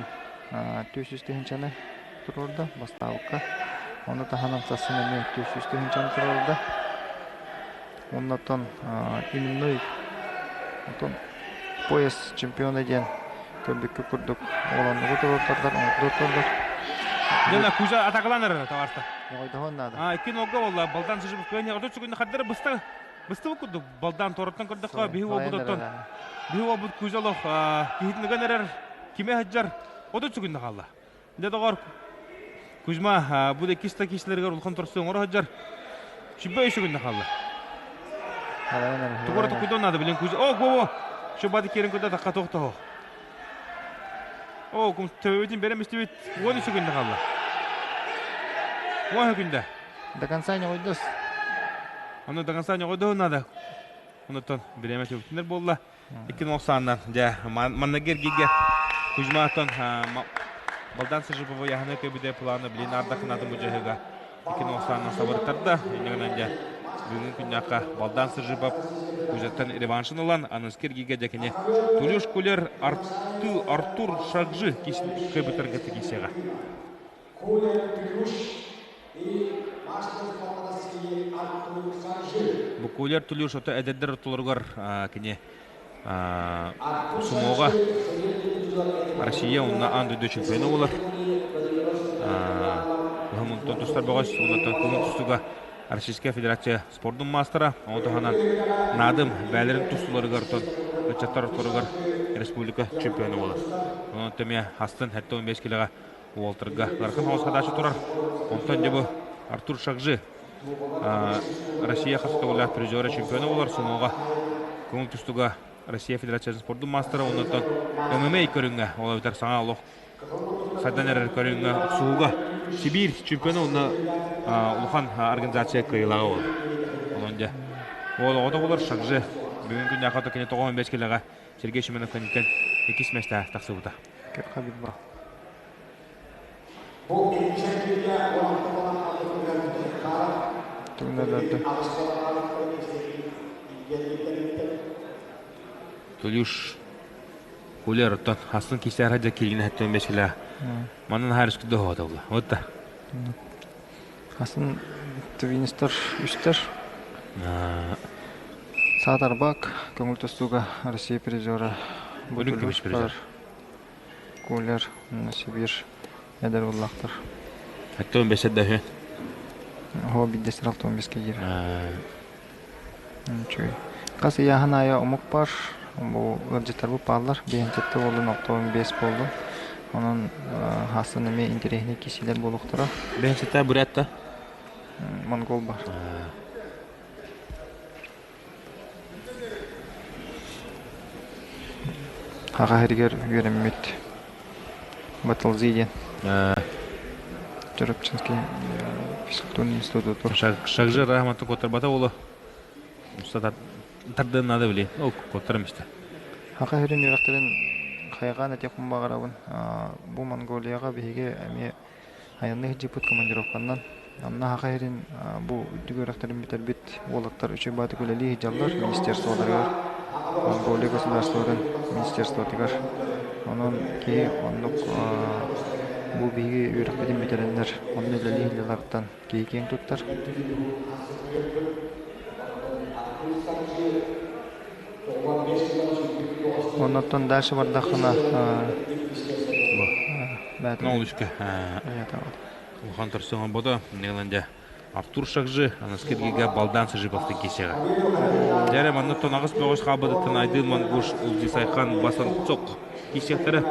[SPEAKER 2] 400 тыһыынчаны туруорда бастаабыкка. Ону таһынан сарсын эмиэ 400 тыһыынчаны туруорда. Оннотон именной отон пояс чемпиона диэн көрбүккэ курдук уоланныгы туруортардар, оҥордуттардар.
[SPEAKER 1] Дьэ, Кузя атакалаан эрэр табаарта.
[SPEAKER 2] Моҕойдоһон наада.
[SPEAKER 1] А, икки ногга болла, балдан сыжып кыайын отут сүгүн хардары быста быстыбыт курдук балдан торыттан көрдөххө биһи уолбут оттон биһи уолбут Кузя олох киһитин эрэр киме сылдьар 30 сүгүн хаалла. Дьэ доҕор Кузьма бу да иккис да киһилэригэр улахан торсу оҥоро сылдьар сүбэ үс күннэ хаалла. Тугура тукуйдон надо билин Кузя. О, го Шубады керин куда такка тохтоо. О, кум төбөбүтүн берем истибит 13 күндэ хаалла. 10 күндэ.
[SPEAKER 2] До конца не уйдус.
[SPEAKER 1] Ону до конца не уйду надо. Онуттан бириэмэ түбүтүнэр буолла. Икки нохсааннан дьэ манна гергиге Кузьматтан Балдан Сажипова яһаны көбүдэ планы билин ардахынатын бу дьаһыга икки нохсааннан сабыртарда иннигинэн дьэ бүгүн күннээххэ Балдан Сажипов Кузяттан реваншын ылан аныскы эргиге дьэкини Тулюш Кулер Артур Шаджи кыбытырга тигисеҕэ. Бу Кулер Тулюш ото эдэрдэр ортолоругар кини сумоҕа Россия уонна аан дойду чемпиона буолар. Онтон тустар бөҕөс, онтон көҥүл тустууга Российская Федерация спордун маастара. Ону таһынан Наадым бээлэрин тустууларыгар тон ыччаттар ортолоругар республика чемпиона буолар. Онон эмиэ астын 75 килоҕа уолтарга ыарахан соҕус хадааччы турар. Онтон дьэ бу Артур Шакжи Россия хас төгүллээх призера чемпиона буолар сумоҕа көҥүл тустууга Россия Федерациятын спордун маастара оннуттан ММА көрүҥҥэ ол эбэтэр саҥа олох сайдан эрэр көрүҥҥэ охсуһууга Сибиир чемпиона уонна улахан организация кыайыылааҕа буолар. Онон дьэ уол оҕото буолар Шакжи бүгүн күннээххэ кини 95 килоҕа Сергей Семенов кэнниттэн иккис миэстэҕэ тахсыбыта. Тулюш Кулер оттон хасын кисээр хадьа киилин хэттэн бэсилэ манан харыс күдэ хоотолла. Вот та.
[SPEAKER 2] Хасын твинистер үстер. Саатарбак көҥүл тустууга Россия призера
[SPEAKER 1] Бөлүк көмүс призер.
[SPEAKER 2] Кулер Сибир эдэр уллахтар.
[SPEAKER 1] Хаттон бэсэдэ
[SPEAKER 2] Хо биддесер алтон беске киир. Үчүгэй. Хас ыйааһын аайы омук бар. Бу ыалдьыттар бу бааллар. Биһинчэтте буоллун, 65 буоллун. Онон хаастан эмиэ интэриэһинэй киисилэр буолуохтара.
[SPEAKER 1] Биһинчэтте бурятта?
[SPEAKER 2] Монгол бар. Хаҕа сиригэр үөрэммит Баталзи диэн Чурапчинский физкультурный институту.
[SPEAKER 1] Шагжи рахматы котарбата боло. Тардыан надо били. Ол коттарым истэ.
[SPEAKER 2] Хаха сирин үөрэхтэрин хайҕаан этиэхпин баҕарабын. Бу Монголияҕа биһиги эмиэ айанныы сылдьыппыт командировканнан. Онно Саха сирин бу үрдүк үөрэхтэрин бүтэрбит уолаттар үчүгэй баҕайытык үлэлии сылдьаллар министерстволарыгар, Монголия государствотын министерствотыгар. Онон киһи оннук бу биһиги үөрэхпитин бүтэрэннэр онно үлэлии сылдьалларыттан киһи киэҥ туттар. Оннуттан дальше бардаххына
[SPEAKER 1] Наулучка. Улахан торсуҥа бодо Неланде Артур Шакжы Анаскиргига Балдан Сыжиповты кесеҕэ. Дьэрэ манна тонаҕыс бөҕөс хаабыдыттан Айдын Монгуш Улдисайхан Басанцок кисиэхтэрэ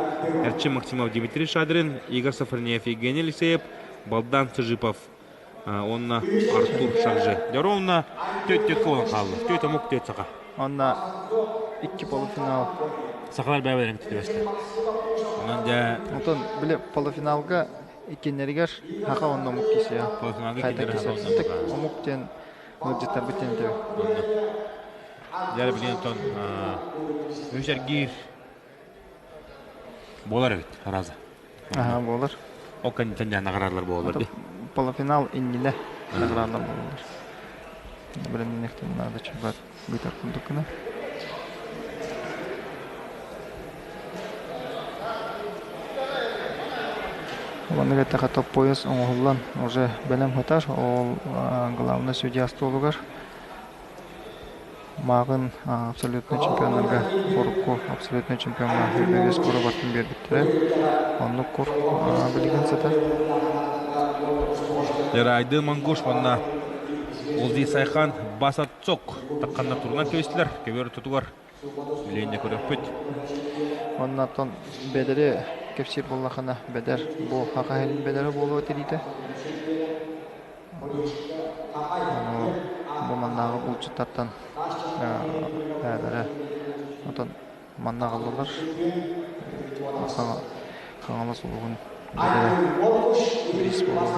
[SPEAKER 1] Эрчим Максимов Дмитрий Шадрин, Игорь Сафарнеев Евгений Алексеев, Балдан Сыжипов уонна Артур Шакжы. Дьэ ровно төт-төт буолан хаалла. Төт омук, төт саха.
[SPEAKER 2] Онно икки полуфинал.
[SPEAKER 1] Сахалар бэйэлэрин түбэстэ. Онон дьэ...
[SPEAKER 2] Онтон били полуфиналга иккиннэригэр хаха онно омук кисе.
[SPEAKER 1] Полуфиналга
[SPEAKER 2] Хайда
[SPEAKER 1] иккиннэригэр
[SPEAKER 2] кисе.
[SPEAKER 1] хаха онно омук.
[SPEAKER 2] Омук диэн ыалдьыттарбыт диэн этэ.
[SPEAKER 1] Онно. Дьэ билин онтон үс эргиир буолар эбит, араза.
[SPEAKER 2] Аха буолар.
[SPEAKER 1] Ол кэнниттэн дьэ наҕараадалар буолаллар дии.
[SPEAKER 2] Полуфинал иннинэ награда буолаллар. Бэлэмнэниэхтэрин наада чугас быытар курдук гына. Маннык эттэххэ топ-пояс оҥоһуллан уже бэлэм сытар. Ол главный судья столугар Мааҕын абсолютнай чемпионнарга урукку абсолютнай чемпиоҥҥа үбүлүөс куру бартын биэрбиттэрэ. Оннук кур билигин сытар.
[SPEAKER 1] Эрайды Монгуш уонна Улди Сайхан Басатцок тахханна турунан кэбистилэр. Көбөр тутугар билиэнньэ көрөппүт.
[SPEAKER 2] Оннаттан бэдэри кэпсиир буоллахына бэдэр бу хаха иһин бэдэрэ буолуо тириитэ. Ону бу маннааҕы булчуттартан бэйэлэрэ отон манна аҕаллылар. Хаҥалас улууһун бэдэрэ бириис буолуо.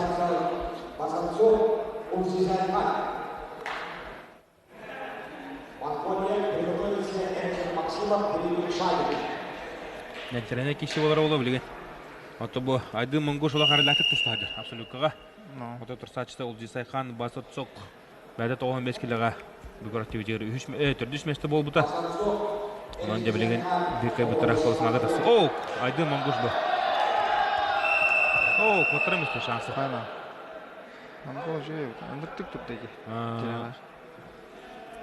[SPEAKER 1] Нэтэрэнэ киси болар ола билигин. Ото бу Айдын Монгуш улах арылаатык тустаһадыр абсолюткаға. Ото турсаачыта Улдисайхан Басатсок бәдә 95 килоға бүгүр активитигер үһүс төрдүс месте болбута. Онон дьэ билигин бикай бутарах полосмага тахсы. О, Айдын Монгуш бу. О, котра месте шансы.
[SPEAKER 2] Хайна. Монгол же ындыктык турда ди.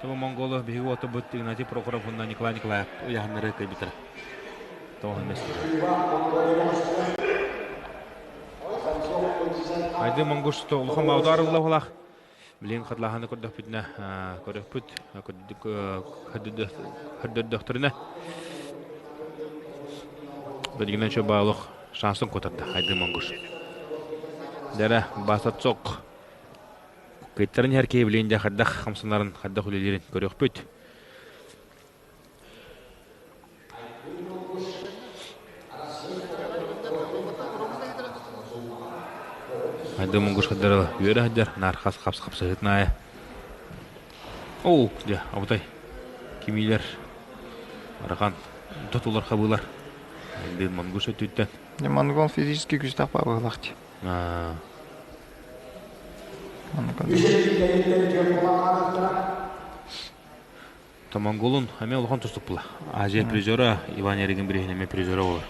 [SPEAKER 1] Тобу Монголу биһиги уотубут Игнатий Прохоров уонна Николай Николаев ыйаһыннары кыйбыттара. Тоҕуһун месте. Айды Монгуш улахан баудар уллахулах. Билин хатлаханы көрдөхпүтүнэ көрөхпүт көрдөрдөхтөрүнэ Дигинен чө баалых шансын кутатта Айды Монгуш. Дәрә басатсок Кыттарын иһэр киһи билигин дьэ хайдах хамсанарын, хайдах үлэлиирин көрүөхпүт. Айды мунгуш хаддарала үөрэ сылдьар, наар хас хапс хапсыһытын аайы. Оо, дьэ, абытай кимиилэр арахан тотулар хабыылар. Айды монгуш өттүттэн.
[SPEAKER 2] Монгол физически күүстээх баабыһылаах дии.
[SPEAKER 1] Монголун эмиэ улахан тустук була. Азия призера Иван Ярыгин бириһин эмиэ призера болар.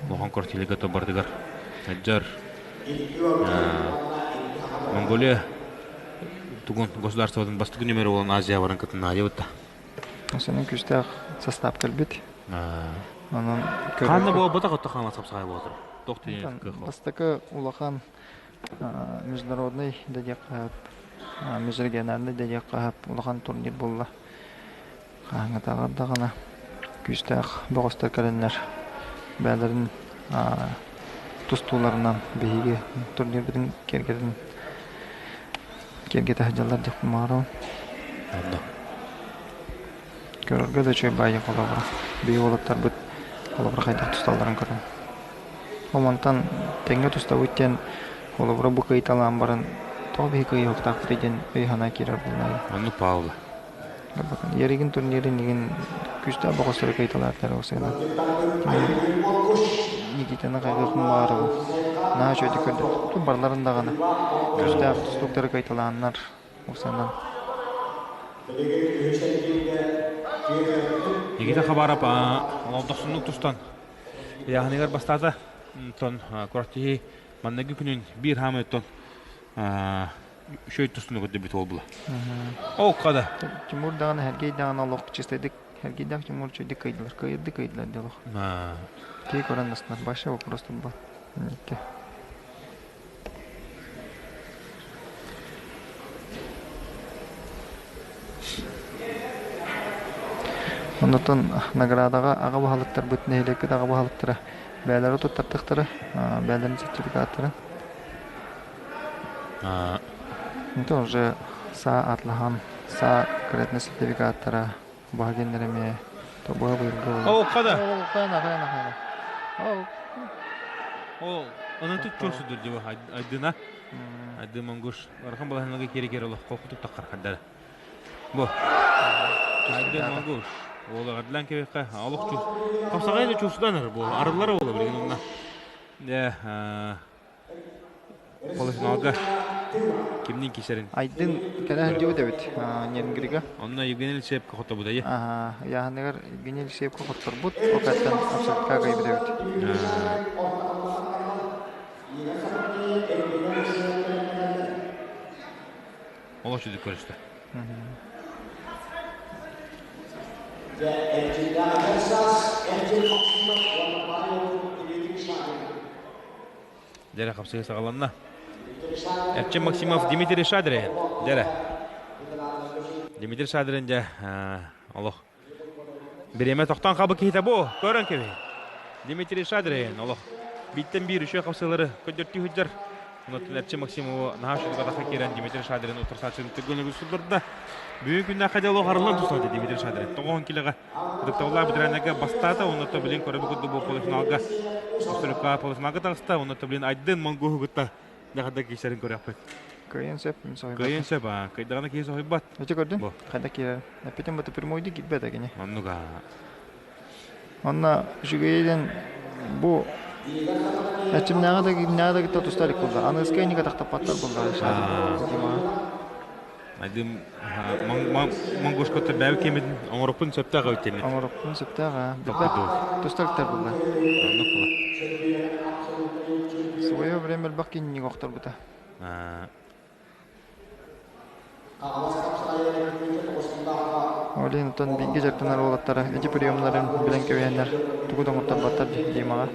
[SPEAKER 1] Улахан квартирга тобардыгар Аджар Монголия тугун государствотын бастакы нүмері болан Азия баран кытын Азия бытта.
[SPEAKER 2] Сенин күстээх состав кэлбит. Онон
[SPEAKER 1] Ханна буолбатах отто хаама сапсаҕай буолар. Тох тиийэн
[SPEAKER 2] Бастакы улахан международный да диэххэ межрегиональный да диэххэ улахан турнир буолла. Хаһааҥҥытааҕар даҕаны күүстээх бөҕөстөр кэлэннэр бэйэлэрин тустууларынан биһиги турнирбытын киэргэтэн киэргэтэ сылдьаллар диэхпин баҕарабын. Көрөргө да үчүгэй баайы холобура. Биһиги уолаттарбыт холобура хайдах тусталларын көрөн. Ол мантан тэҥҥэ тустабыт диэн холобура бу кыайталаан баран тоҕо биһиги кыайыахтаахпытый диэн өй-санаа киирэр буоллаҕа.
[SPEAKER 1] Оннук Павла.
[SPEAKER 2] Яригин турнирын игин күүстээх бөҕөстөрү кыайталааттар осыана. Никитаны хайгыахпын баҕарабын. Наһаа үчүгэйдик көрдөрдө. Барларын даҕаны күүстээх тустууктары кыайталааннар Усанан.
[SPEAKER 1] Никита Хабаров олдохсуннук тустан ыйааһыныгар бастаата. Онтон курактиһи манныгы күнүн биир хаамы оттон үчүгэй тустууну көрдөрбүт буолбула. Ол қада.
[SPEAKER 2] Тимур даҕаны Сергей даҕаны олох чистайдык Сергейдаах Тимур үчүгэйдик кыайдылар. Кыайырды кыайдылар дии олох. Киһи көрөн астынар. Большой вопрос тут был. Оннуттан наградаҕа аҕа баһылыктарбыт, нэһилиэкпит аҕа баһылыктара бэйэлэрэ туттардахтара, бэйэлэрин сертификаттарын. Это уже саа атлаһан, саа конкретно сертификаттара баһа геннер эмиэ тобуга быйылгы
[SPEAKER 1] Ол қада.
[SPEAKER 2] Ол хайна хайна хайна. Ол
[SPEAKER 1] Ол оны тут чурсуdur диба айдына. Айды монгуш. Архан балаһыныга кери кери олох кокутук таққар хаддара. Бу. Айды монгуш. Ол адлан кебекка олох чур. Хапсагай да чурсуданар бу. Арылар ола билген онна. Де. Полуфиналга кимнин кисерин?
[SPEAKER 2] Айдын кэлэ сылдьыбыт эбит Нернгрига.
[SPEAKER 1] Онно Евгений Алексеевка хотобут айы.
[SPEAKER 2] Ыйааһыныгар Евгений Алексеевка хотторбут, ол каттан абсолютка кыайбыт эбит.
[SPEAKER 1] Олох үчүгэй көрүстэ. Дьэрэ хапсыһыы саҕаланна. Эрчим Максимов Дмитрий Шадрин. Дьэрэ. Дмитрий Шадрин дьэ олох бириэмэ тохтоон хаалбыт киһитэ бу. Көрөн кэбиһин. Дмитрий Шадрин олох бииртэн биир үчүгэй хапсыылары көрдөртүү сылдьар. Онон Эрчим Максимову наһаа үчүгэй атахха киирэн Дмитрий Шадрин утарсааччыны түргэн үгүс сылдырда. Бүгүн күннээххэ дьэ олох арыллан тустаата Дмитрий Шадрин. Тоҕоһун килэҕэ Ытыктабыллаах ветераннарга бастаата, онно билин көрөбү курдук бу полуфиналга Абсолютка полуфиналга таҕыста, онно билин Айдын Монгуһу кытта дьахарда киирсэрин көрүөхпүт.
[SPEAKER 2] Кыайын сөп, мин соһуйбат.
[SPEAKER 1] Кыайын сөп, а кыйдаҕына киһи соһуйбат.
[SPEAKER 2] Ити көрдүн? Хайда киирэр? Эппитим бу прямойду киирбэт кини.
[SPEAKER 1] Оннук а.
[SPEAKER 2] Онно үчүгэйден бу Эчимнээҕи да кимнээҕи да кытта тустар илик буолла. Аныгыскы инники тахтаппаттар буолла.
[SPEAKER 1] Айдым монгушкоттор бэйэ киэмитин оҥоруппун сөптөөх эбит диэммит.
[SPEAKER 2] Оҥоруппун сөптөөх аа. Тустар булла.
[SPEAKER 1] Оннук була.
[SPEAKER 2] Свое время элбэх кинник охторбута. Олин оттон бииргэ дьарыктанар уолаттара ити приемнарын билэн кэбиһэннэр тугу да оҥорторботтор Димаҕа.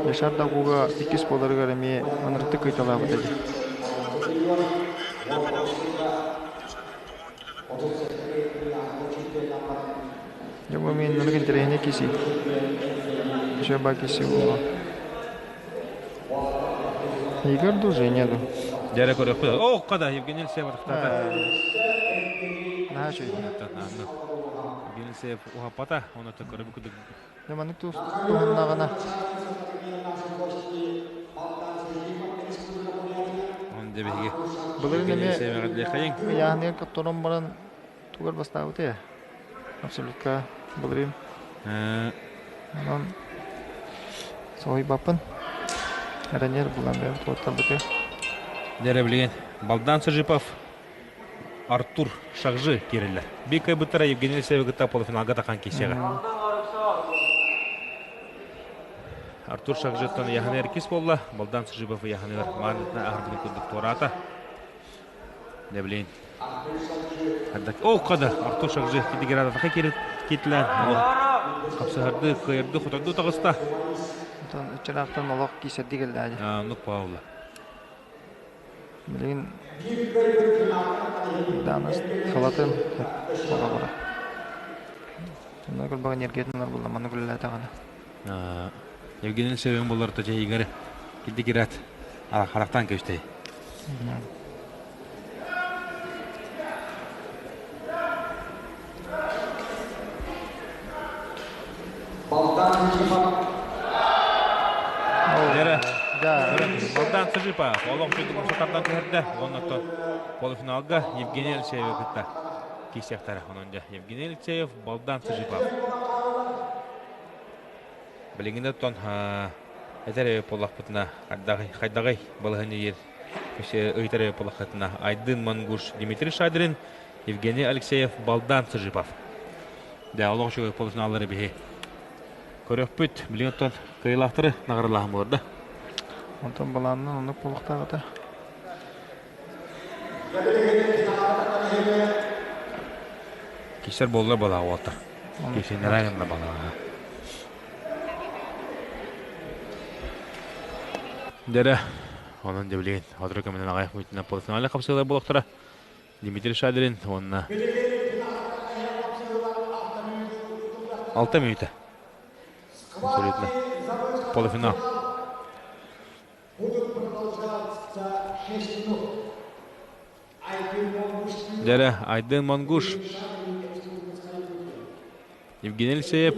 [SPEAKER 2] Яшар Дагуга иккис буоларыгар эмиэ ынырыктык кыйталаабыта дии. Дьэ бу мин ынырык интэриэһинэй киси. Еще ба киси буолуо. Игорь ду, Женя ду?
[SPEAKER 1] Дьэрэ көрөхпүт. О, када Евгений Алексеев атахтаата.
[SPEAKER 2] Наһаа үчүгэй.
[SPEAKER 1] Евгений Алексеев уһаппата, оны көрөбү кудук
[SPEAKER 2] Дьэ маннык туһуннаҕына
[SPEAKER 1] Он дьэ биһиги
[SPEAKER 2] Былырыын
[SPEAKER 1] Евгений
[SPEAKER 2] эмиэ
[SPEAKER 1] Алексеев эҕэрдэлиэхэйиҥ.
[SPEAKER 2] ыйааһыныгар хотторон баран тугар бастаабытай ээ? Абсолютка былырыын. Онон соһуйбаппын. Эрэнэр булан бэйэм туоттарбытыгар.
[SPEAKER 1] Дьэ билигин Балдан Сыжипов Артур Шахжи киирэллэр. Биир кыайбыттара Евгений Алексеевы кытта полуфиналга тахан киирсиэҕэ. Артур Шахжиттан ыйаһыны эркис буолла. Балдан Сыжипов ыйаһыныгар маанытына аһарбытын курдук туораата. Не билейин. О, када! Артур Шахжи кидигерада кииртилэр. Хапсыһарды, кыайырды, хоторду таҕыста.
[SPEAKER 2] Онтон ыччараахтан олох киисэрдик эллээди.
[SPEAKER 1] Нук Павла.
[SPEAKER 2] Билигин Данас халатын холобура. Онно кылбаҕа энергиятын ылар буолла маннык үлэлээтэҕинэ.
[SPEAKER 1] Евгений Севен боллорто чэйигэр килдикират харахтаан көстей. Дьэрэ, Балдан Сыжипа олох үчүгэй махсаттардан түһэрдэ. Оннуттан полуфиналга Евгений Алексеевы кытта киирсиэхтэрэ. Онон дьэ Евгений Алексеев, Балдан Сыжипов. Билиҥҥи оттон этэр буоллахпытына хайдаҕый балаһыанньа диир ыйытар буоллаххытына Айдын Мангуш Дмитрий Шадрин, Евгений Алексеев, Балдан Сыжипов. Дэ олох үчүгэй полуфиналлары биһи көрөхпүт. Билигин оттон кыайыылаахтары наҕаралааһын буолар да.
[SPEAKER 2] Онтон балаанынан оннук буолуохтаах этэ.
[SPEAKER 1] Кисер буолла балаа уолаттар. Кисиннэрэ гынна балаа. Дэрэ, онон дьэ билигин сотору кэминэн аҕыйах мүнүүтүнэн полуфиналга хапсыылар буолуохтара. Дмитрий Шадрин уонна 6 мүнүүтэ. Абсолютно. Полуфинал. Дьэрэ, Айдын Монгуш, Евгений Алексеев,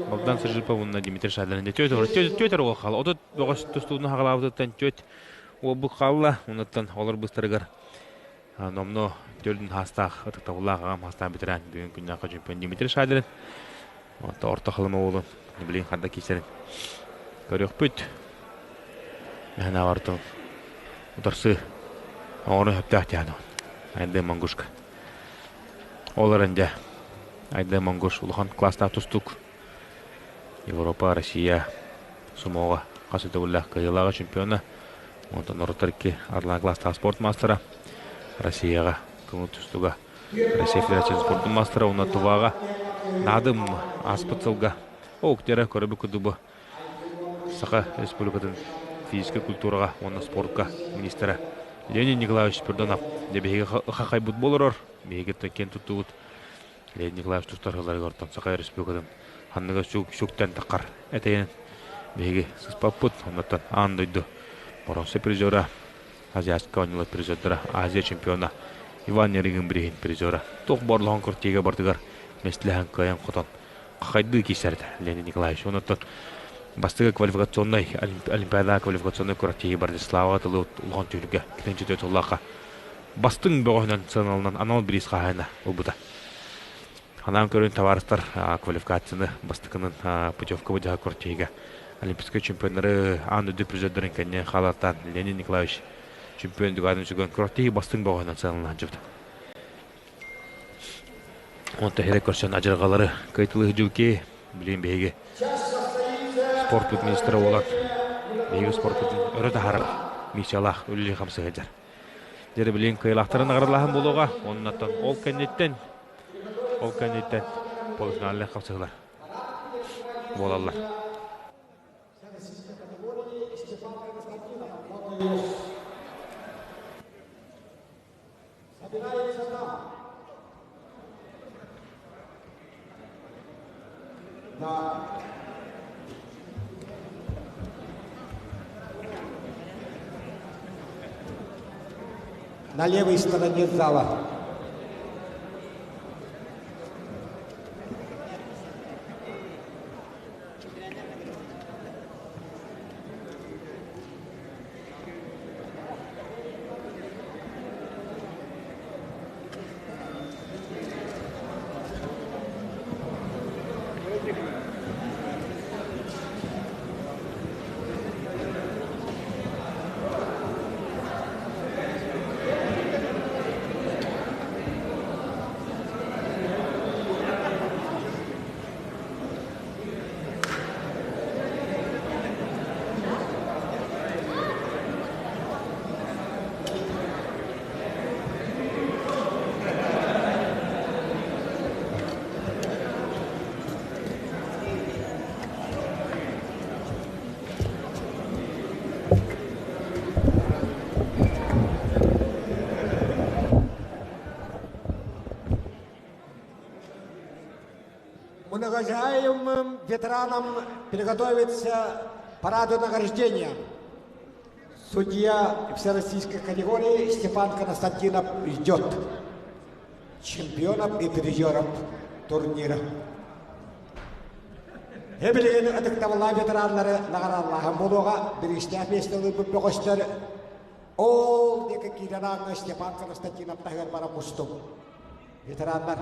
[SPEAKER 1] Богдан Сержипов уонна Дмитрий Шадрин. Түөт уол хаалла. Отут бөҕөс тустууну хаҕалаабытыттан түөт уолбут хаалла. Онуттан олор быстарыгар номно төрдүн хаастаах ытыктабыллаах аҕам хаастаах бэтэрээн бүгүн күннээххэ чемпион Дмитрий Шадрин. Онто орто халыма уолун билин ханда киисэрин көрүөхпүт. Мэһэн авартын утарсы оҕону хөптөөх тиһэн Айдын Монгушка. Ол эрэн дьэ Айдын Монгуш улахан класстаах тустуук. Европа, Россия сумоҕа хас өтөгүллээх кыайыылааҕа чемпиона. Онтон норуоттар икки арлаан класстаах спорт маастара. Россияҕа көҥүл тустууга Россия Федерациятын спордун маастара уонна Туваҕа Наадым ааспыт сылга Октера көрөбүт курдук Саха Республикатын физическэй культураҕа уонна спортка министрэ Леонид Николаевич Спирдонов дьэ биһиги хахайбыт буоларор биһиги киэн туттубут Леонид Николаевич тустар ортон Саха Республикатын ханныга сүктэн таххар этэйэн биһиги сыспаппыт оннуттан аан дойду боронса призера Азиатскай оонньуулар призердара, Азия чемпиона Иван Ярыгин бирииһин призера. Туох борлоһон квартирга бардыгар местилэһэн кыайан хотон хахайдыы киирсэрдэ Леонид Николаевич. Онон бастакы квалификационнай Олимпиада квалификационнай күрэхтэһии Братислава тылы улахан түһүлгэ килэнчитэ тыллаахха бастыҥ бөҕөһүнэн сыаналанан анал бириис хаһаайына ылбыта. Ханаан көрүн табаарыстар квалификацияны бастакынан путевка быдьаһа күрэхтэһиигэ Олимпийскай чемпионнары аан дойду призердарын кэннэ хаалартаан Леонид Николаевич чемпион дүгаатын сүгэн күрэхтэһии бастыҥ бөҕөһүнэн сыаналаан дьыбыта. Онтон иһирэ көрсөн адьырҕалары кыайтылыы дьылки билин биһиги спортпут министрэ буолан биһиги спортпутун өрө таһаарар миссиялаах үлэлии хамсыы сылдьар. Дьэ билин кыайылаахтарын наҕаралааһын буолуоҕа. Оннуттан ол кэнниттэн полуфинальнай хапсыһыылар буолаллар.
[SPEAKER 3] Собирается там. На На левой стороне зала. Многоуважаемым ветеранам приготовиться параду награждения. Судья всероссийской категории Степан Константинов ждет чемпионов и призеров турнира. Эбилигин ытыктабыллаах ветераннары наҕараадалааһын буолуоҕа бириистээх миэстэлэр бөҕөстөр ол диэки киирэн ааҥҥа Степан Константинов таһыгар баран мустум. Ветераннар.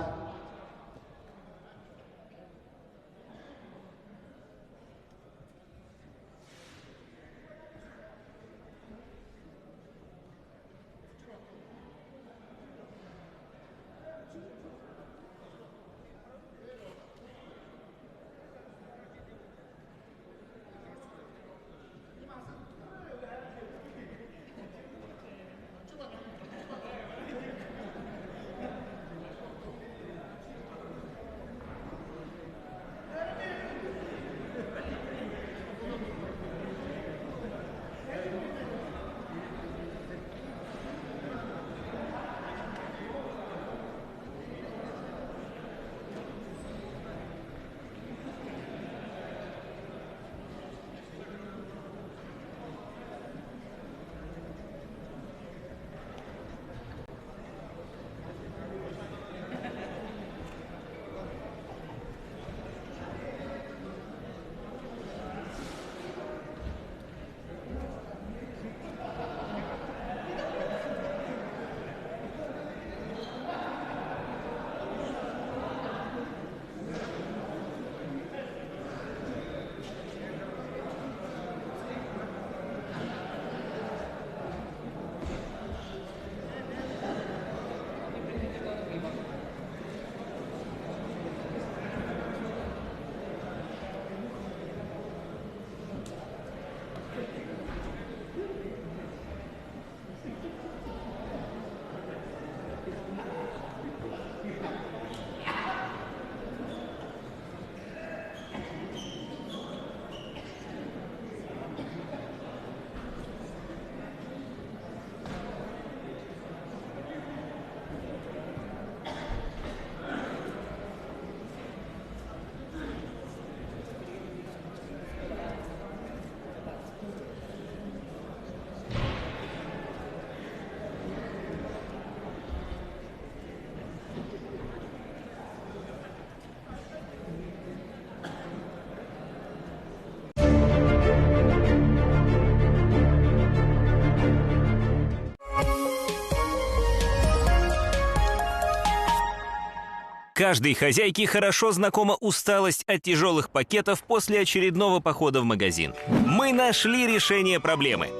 [SPEAKER 4] Каждой хозяйке хорошо знакома усталость от тяжелых пакетов после очередного похода в магазин. Мы нашли решение проблемы.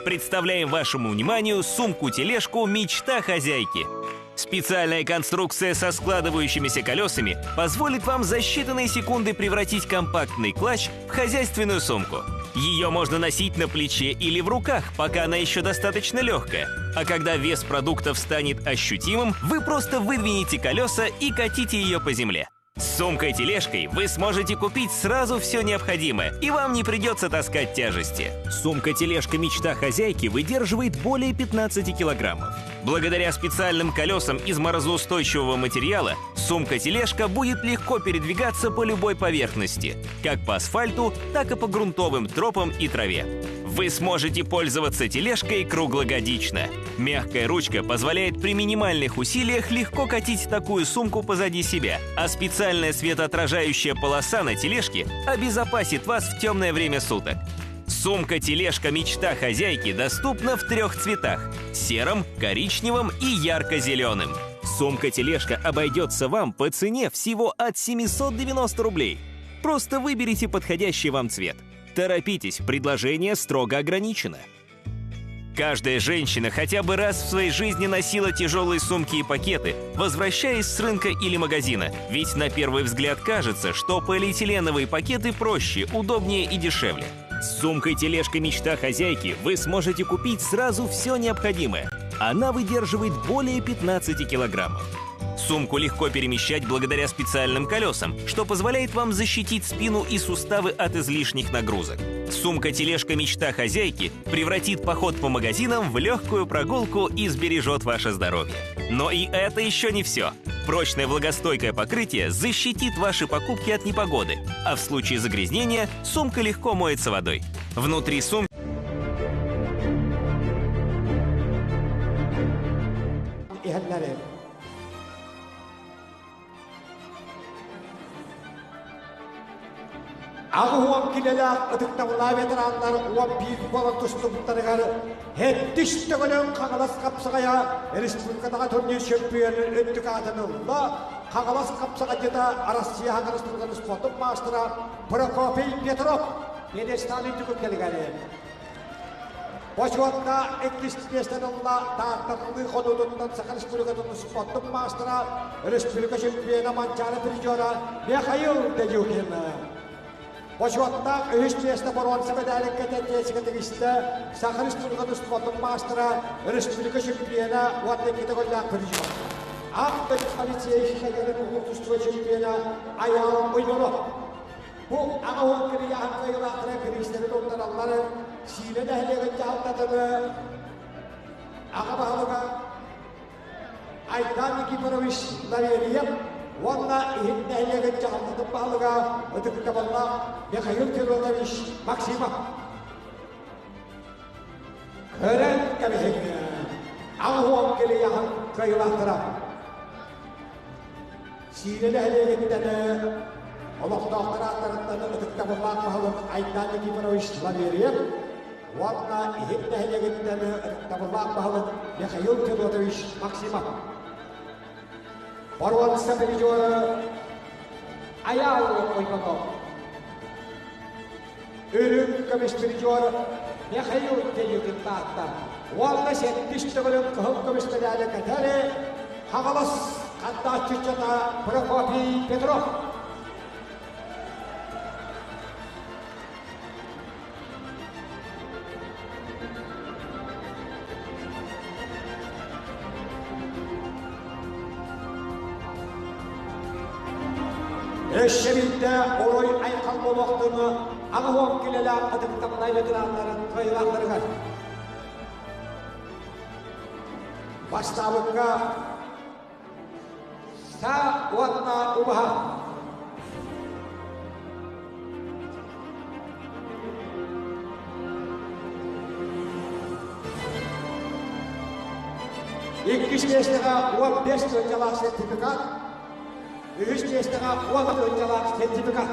[SPEAKER 4] Представляем вашему вниманию сумку-тележку «Мечта хозяйки». Специальная конструкция со складывающимися колесами позволит вам за считанные секунды превратить компактный клатч в хозяйственную сумку. Ее можно носить на плече или в руках, пока она еще достаточно легкая. А когда вес продуктов станет ощутимым, вы просто выдвинете колеса и катите ее по земле. С сумкой-тележкой вы сможете купить сразу все необходимое, и вам не придется таскать тяжести. Сумка-тележка «Мечта хозяйки» выдерживает более 15 килограммов. Благодаря специальным колесам из морозоустойчивого материала сумка-тележка будет легко передвигаться по любой поверхности, как по асфальту, так и по грунтовым тропам и траве. Вы сможете пользоваться тележкой круглогодично. Мягкая ручка позволяет при минимальных усилиях легко катить такую сумку позади себя, а специальная светоотражающая полоса на тележке обезопасит вас в темное время суток. Сумка-тележка «Мечта хозяйки» доступна в трех цветах – сером, коричневом и ярко-зеленым. Сумка-тележка обойдется вам по цене всего от 790 рублей. Просто выберите подходящий вам цвет. Торопитесь, предложение строго ограничено. Каждая женщина хотя бы раз в своей жизни носила тяжелые сумки и пакеты, возвращаясь с рынка или магазина. Ведь на первый взгляд кажется, что полиэтиленовые пакеты проще, удобнее и дешевле. С сумкой-тележкой «Мечта хозяйки» вы сможете купить сразу все необходимое. Она выдерживает более 15 килограммов. Сумку легко перемещать благодаря специальным колесам, что позволяет вам защитить спину и суставы от излишних нагрузок. Сумка-тележка «Мечта хозяйки» превратит поход по магазинам в легкую прогулку и сбережет ваше здоровье. Но и это еще не все. Прочное влагостойкое покрытие защитит ваши покупки от непогоды, а в случае загрязнения сумка легко моется водой. Внутри сумки
[SPEAKER 3] Иһэллэри. 80 килэлээх ытыктабыллаах ветераннар 11 буолан тустубуттарыгар сэттис төгүлүн Хаҥалас хапсаҕайа республикатааҕы турнир чөмпүйүөнүн үрдүк аатын ылла Хаҥалас хапсаҕайдьыта Арассыйа Хаҥалас спортун маастара Прокопий Петров пьедестал үрдүк кэлигэр Бочуотка иккис миэстэни ылла Таатталыы хонуутуттан Саха Республикатын спортун маастара, республика чемпиона Манчаары призера Михаил Дедюкин. Бочуоттаах үһүс миэстэ боруонса мэдээлин кэтэ тигистэ Саха Республикатын спортун маастара, республика чемпиона уонна иккитэ голлаах призер. Ақ полиция шагерин уһун чемпиона Аял Уймонов. Бу 80 килэ кыайыылаахтара бириистэри туттараллар Сиинэ нэһилиэгин дьаһалтатын аҕа баһылыга Айдан Никифорович Лаверьев уонна Иһит нэһилиэгин дьаһалтатын баһылыга ытыктабыллаах Михаил Федотович Максимов. Көрөн кэбиһиҥ 80 килэ кыайыылаахтара. Сиинэ нэһилиэгиттэн олохтоохтор ааттарыттан ытыктабыллаах баһылык Айдан Никифорович Лаверьев уонна Иһит нэһилиэгиттэн ытыктабыллаах баһылык Михаил Федотович Максимов. Боруонса призера Айаал Ойбонов. Үрүҥ көмүс призер Михаил Деюкин таатта. Уонна сэттис төгүлүн кыһыл көмүс медали кэтэри Хаҥалас хандааччыччата Прокопий Петров. Өссө биирдэ орой айхал буолуохтуну 80 килэлээх ытыктабылай ветераннарын кыайыылаахтарыгар. Бастаабыкка саа уонна убаһа. Иккис миэстэҕэ 15 тыһыынчалаах сертификат, үһүс миэстэҕэ 10 тыһыынчалаах сертификат.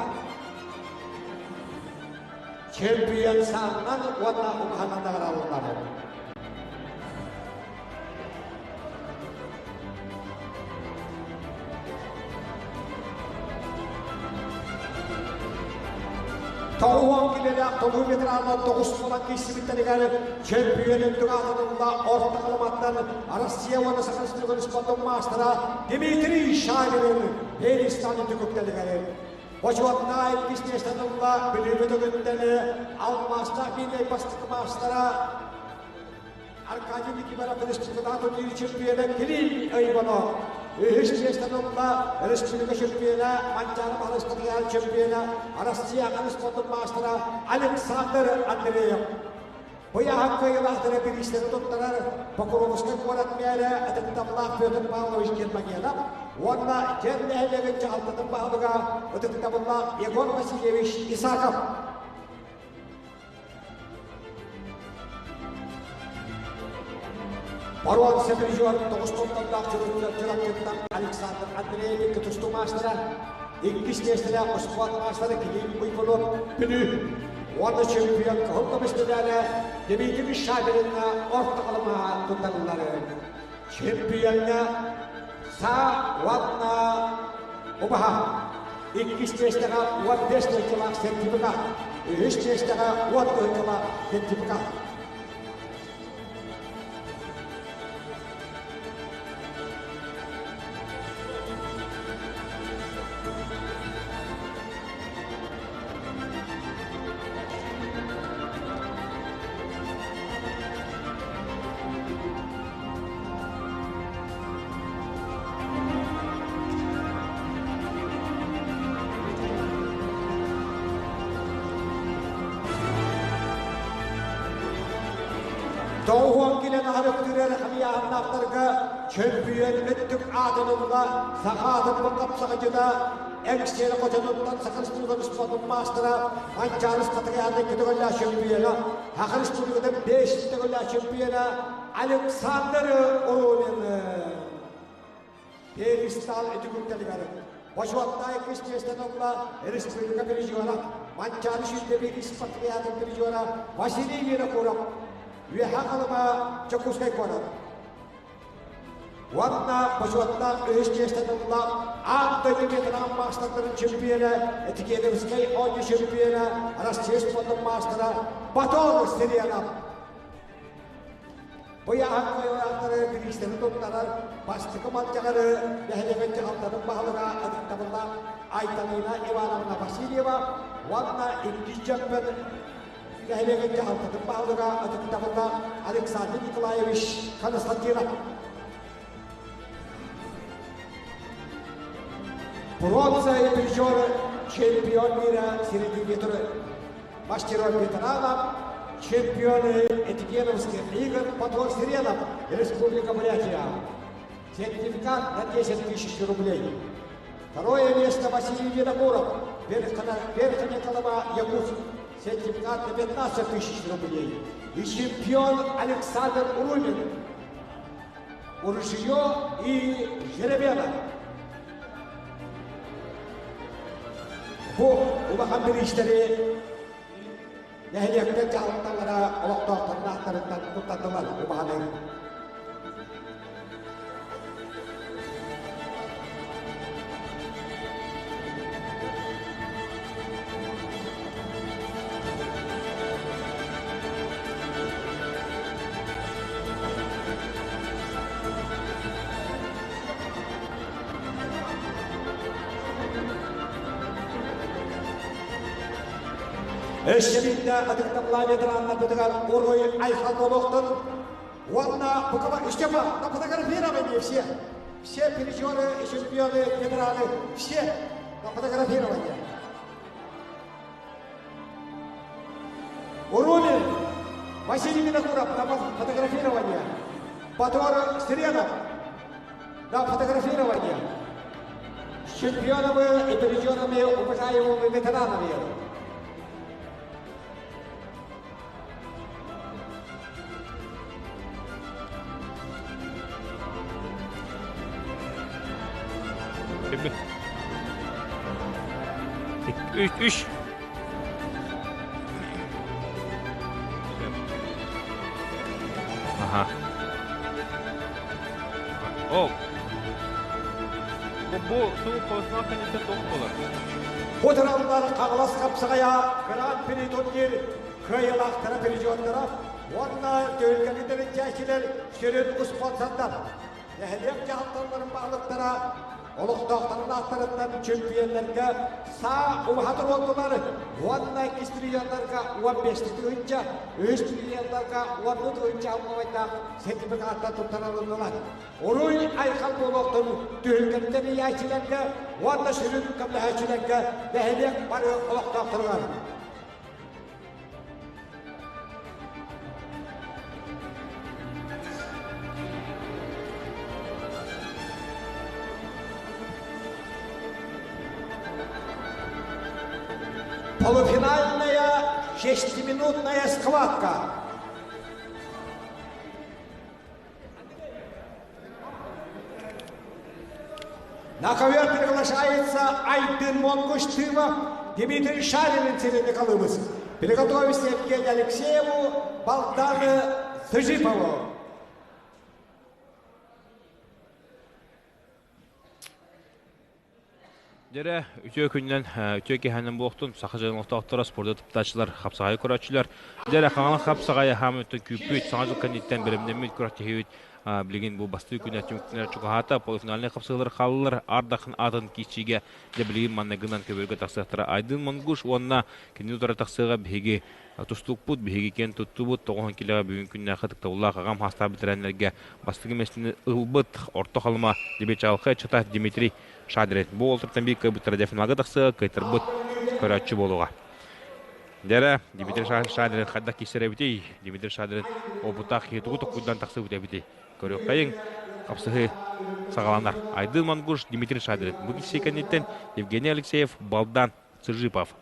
[SPEAKER 3] Чемпион сааннан уонна убаһанан наҕарааланар. Тоҕуһуон килэлээх толуу ветераннар тоҕус буолан киирсибиттэригэр чөмпүйүөн үрдүк аатын ылла Орто Халыматтан Россия уонна Саха Республикатын спордун маастара Дмитрий Шаверин Пелистан үрдүк үктэлигэр. Бочуоттаах иккис миэстэни ылла Бүлүү бөтөгүттэн алмаастаах биирдэй бастакы маастара Аркадий Никифоров республикатааҕы турнир чемпиона Кирилл Иванов. Үһүс миэстэни ылла республика чемпиона, Манчаары Баһылай чемпиона, Россия аҕа спордун маастара Александр Андреев. Бу ыйааһын кыайыылаахтара бириистэри туттарар Покровскай куорат мээрэ ытыктабылаах Петр Павлович Гермогенов уонна Дьэр нэһилиэгин дьаһалтатын баһылыга ытыктабыллаах Егор Васильевич Исаков. Боруонса призер тоҕус тонноллоох Чурапчыттан Александр Андреевич тустуу маастара, иккис миэстэлээх успуорт маастара Кирилл Буйкунов Бүлүү уонна чемпион кыһыл көмүс медалэ Дмитрий Шабелинна орто халымаҕа туттарыллары. Чемпиоҥҥа саа уонна убаһа иккис миэстэҕэ 15 тыһыынчалаах сертификат, үһүс миэстэҕэ 10 тыһыынчалаах сертификат. Тоҕуһуон килэн аһарыктыыр хамыйааһыннаахтарга чөмпүйүөн өттүк аатын ылла саха атын хапсаҕайдьыта Эҥсиэли хочотуттан Саха Республикатын спордун маастара Манчаары Спартакиадатын көтөҕүллээх чөмпүйүөнэ, Саха Республикатын бэс төгүллээх чөмпүйүөнэ Александр Урумин Пьедестал үтүгүктэлигэр бочуоттаах иккис миэстэни ылла республика призера, Манчаары сүүрдэ Спартакиадатын призера Василий Винокуров, Үөһээ Халыма, Дьокуускай куорат. Уонна бочуоттаах үһүс миэстэни ылла аан дойду ветеран маастардарын чемпиона, Этикетовскай оонньуу чемпиона, Россия спордун маастара Батон Сиренов. Бу ыйааһын кыайыылаахтары бириистэри туттарар бастакы малдьаҕары нэһилиэгин дьаһалтатын баһылыга ытыктабыллаах Айталина Ивановна Васильева уонна иккис дьөппөн нэһилиэгин дьаһалтатын баһылыга ытыктабыллаах Александр Николаевич Константинов. Бронза призер чемпион мира среди ветеран мастеров ветеранов, чемпионы Этигеновских игр Патрон Сиренов, Республика Бурятия. Сертификат на 10 тысяч рублей. Второе место Василий Винокуров, Верхняя Колыма, Якутск. Сертификат на 15 тысяч рублей. И чемпион Александр Урумин, Уржиё и Жеребена. Бу улахан бириистэри нэһилиэктэр дьаһалталара олохтоохторун ааттарыттан туттардылар убаһаны. Өссө биирдэ ытыктабылаах ветераннарбытыгар уруй айхал буолуохтун уонна букаба Степа на фотографирование все все призеры и чемпионы ветераны все на фотографирование. Урулин Василий Винокуров на фотографирование. Батор Сиренов на фотографирование. С чемпионами и призерами уважаемыми ветеранами.
[SPEAKER 1] Үш, үш. Аха. О. Бу бу суу конечно тоқ болар.
[SPEAKER 3] Бу тураллар Хаҥалас хапсаҕайа Гран-при турнир кыайыылаахтара призердара уонна түһүлгэни тэрийээччилэр сүрүн успуонсардар. Нэһилиэк дьаһалталарын баһылыктара олохтоохторун ааттарыттан чөмпүйүөннэргэ саа убаһа туруордулар уонна иккис триллионнарга 15 тыһыынча, үһүс триллионнарга 10 тыһыынча алгыбайдаах сертификаттар туттарылыннылар. Уруй айхал буолуохтун түһүлгэни тэрийээччилэргэ уонна сүрүн көмөлөһөөччүлэргэ нэһилиэк бары олохтоохторугар. Полуфинальная шестиминутная схватка. На ковер приглашается Айдын Монгуш-Тымов, Дмитрий Шарин, Целенниколымыс. Приготовиться Евгению Алексееву, Богдану Сыжипову.
[SPEAKER 1] Дьэрэ, үтүө күнүнэн, үтүө киэһэнэн буолуохтун. Саха дьонун олохтоохторо, спорду тыптааччылар, хапсаҕайы көрөөччүлэр. Дьэрэ, Хаҥалас хапсаҕайа хаам өттүн күүппүт, саҥа дьыл кэнниттэн бэлэмнэммит күрэхтэһиибит билигин бу бастыы күнэ түмүктэнэр чугаһаата. Полуфинальнай хапсыһыылар хааллылар. Ардахын аатын киирсиигэ дьэ билигин манныгынан көбүөргэ тахсыахтара. Айдын Монгуш уонна кинини утары тахсыаҕа биһиги тустукпут, биһиги киэн туттубут. Тоҕуһун килэҕэ бүгүн күннээхи ытыктабыллаах аҕам хаастаах бэтэрээннэргэ бастакы миэстэни ылбыт Орто Халыма Дебечалхай чата Дмитрий Шадрин. Бу уолтартан биир кыайбыттара дьэ финалга тахсыа, кыайтарбыт көрөөччү буолуоҕа. Дьэрэ, Дмитрий Шадрин хайдах киирсэр эбитий? Дмитрий Шадрин опыттаах киһи тугу токкуйдан тахсыбыт эбитий? Көрүөххэйиҥ, хапсыһыы саҕаланар. Айдын Монгуш, Дмитрий Шадрин. Бу киирсии кэнниттэн Евгений Алексеев, Балдан Цыжипов.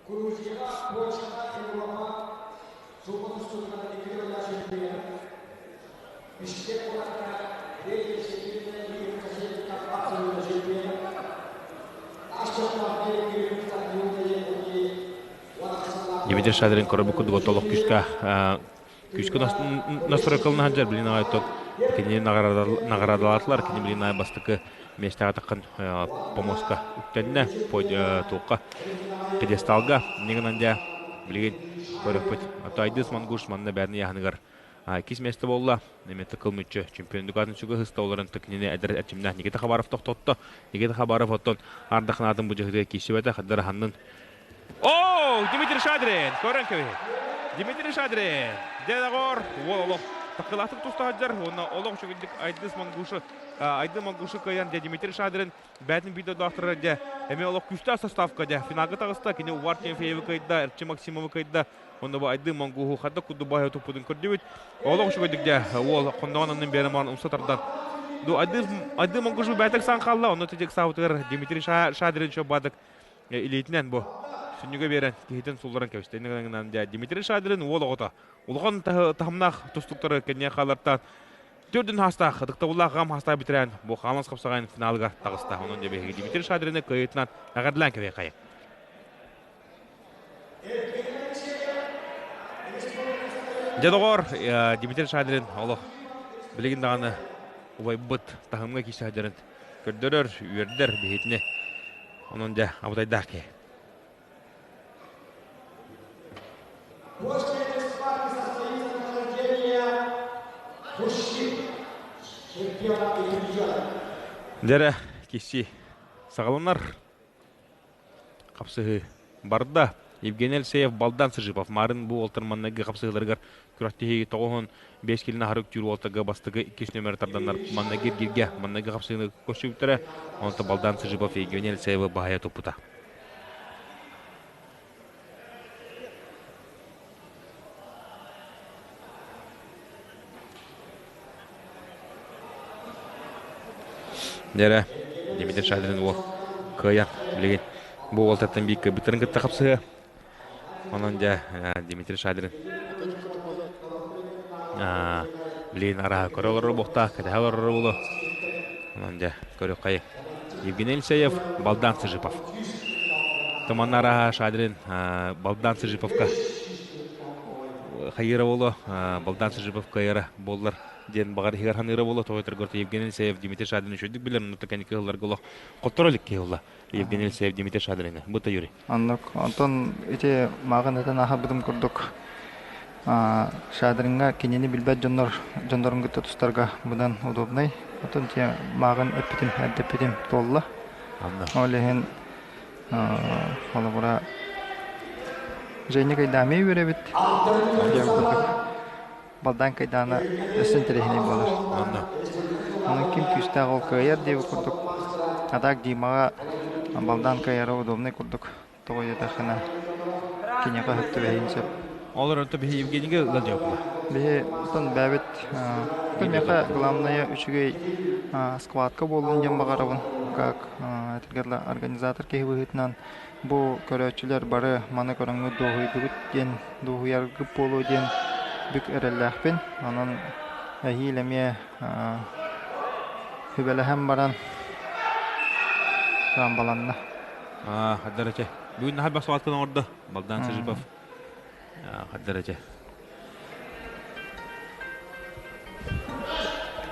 [SPEAKER 1] Дмитрий Шадрин көрбүт курдук толох күүскэ күүскэ настройкалана сылдьар билин аҕай кини наҕараадалаатылар кини билин аҕай бастакы миэстэҕэ таххан помоска үктэннэ туохха пьедесталга иннигинэн дьэ билигин көрүөхпүт Айдыс Монгуш манна бэйэтин ыйааһыныгар иккис миэстэ буолла эмиэ кыл мүччү чемпиондук атын сүгэ сыста олорон кинини эдэр эрчимнээх Никита Хабаров тохтотто Никита Хабаров оттон ардахынаатын бу дьыһытыгар киирсибэтэ хаддар ханнын О, Дмитрий Шадрин! Көрөн кэбиһи. Дмитрий Шадрин! Дедагор уол олох такылаатык туста сылдьар уонна олох үчүгэйдик Айдыс Монгушы Айдын Монгушы кыайан дьэ Дмитрий Шадрин бэйэтин биир дойдулаахтарыгар дьэ эмиэ олох күүстээх составка дьэ финалга таҕыста кини Увар Тимофеевы кыайда Эрчим Максимовы кыайда онно бу Айдын Монгуһу хайдах курдук баһы туппутун көрдүбүт олох үчүгэйдик дьэ уол хонноҕун аннын биэрэн баран умса тардан ду Айдын Айдын Монгушу бэйэтэ ыксаан хаалла онно тижик саабытыгар Дмитрий Шадрин бадык илиитинэн бу сүнньүгэ биэрэн киһитин сулларан кэбистэ. Иннигинэн дьэ Дмитрий Шадрин уол оҕото улахан таһымнаах тустуктары кэнниэ хаалартаан төрдүн хаастаах ытыктабыллаах аҕам хаастаах бүтэрээн бу хаалан хапсаҕайын финалыгар таҕыста. Онон дьэ биһиги Дмитрий Шадрины кыайыытынан эҕэрдэлээн кэбиэххэйиҥ. Дьэ доҕор, Дмитрий Шадрин олох билигин даҕаны убайбыт таһымҥа киирсэ сылдьарын көрдөрөр, үөрдэр биһитини. Онон дьэ, абытайдаах киһи.
[SPEAKER 3] После этой схватки состоится награждение мужчин, чемпионов и призеров.
[SPEAKER 1] Дьэрэ, киси саҕаланар хапсыһыы барда. Евгений Алексеев, Балдан Сыжипов, Марын бу уолтар манныгы хапсыһыыларыгар күрэхтэһии 95 килини аһары үктүүр уолтарга бастакы иккис нүөмэр тарданнар манныгы иргиргэ манныгы хапсыһыыны көрсүбүттэрэ. Онтон Балдан Сыжипов Евгений Алексеевы баһыйа туппута. Дьэрэ, Дмитрий Шадрин уол кыайан билигин бу уолтаттан биир кыайбыттарын кытта хапсыһыа. Онон дьэ Дмитрий Шадрин билигин арааһа көрө олорор буохтаах, кэтэһэ олорор буолуо. Онон дьэ көрүөххэйиҥ. Евгений Алексеев, Балдан Сыжипов. Туманна арааһа Шадрин Балдан Сыжиповка хайыра боло Балдан Сыжибов кыайара боллар диэн баҕар иһигэр ханыыра боло тоҕо Евгений Алексеев Дмитрий Шадрин үчүгдүк билэр онно кэнники ыһылларга олох хотторо илик киһи буолла Евгений Алексеев Дмитрий Шадрины бу Юрий.
[SPEAKER 2] Оннук. Онтон ити мааҕын этэн аһарбытым курдук Шадриҥҥа кинини билбэт дьоннор дьоннорун кытта тустарга быдан удобнай. Оттон те мааҕын эппитим, эрдэппитим туолла. Ол иһин холобура Женя Кайдами үөрэбит. Диэн курдук. Балдан Кайдана өссө интэриэһинэй буолар. Онон ким күүстээх ол кыайар диэбит курдук. А так Димаҕа Балдан кыайара удобнай курдук. Тоҕо диэтэххинэ киниэхэ сөп түбэһиэн сөп.
[SPEAKER 1] Ол эрэн биһи Евгенийгэ ыалдьыаппыт.
[SPEAKER 2] Биһи оттон бэйэбит миэхэ главное үчүгэй складка буоллун диэн баҕарабын. Как этэргэ организатор киһи быһыытынан бу көрөөччүлэр бары маны көрөҥҥүт дуоһуйдугут диэн дуоһуйаргыт буолуо диэн бүк эрэллээхпин. Онон эһиил эмиэ сүбэлэһэн баран саамбаланна.
[SPEAKER 1] Хардарача. Бүгүн наһаа басваткын оҥордо. Балдан Сыжипов. Хардарача.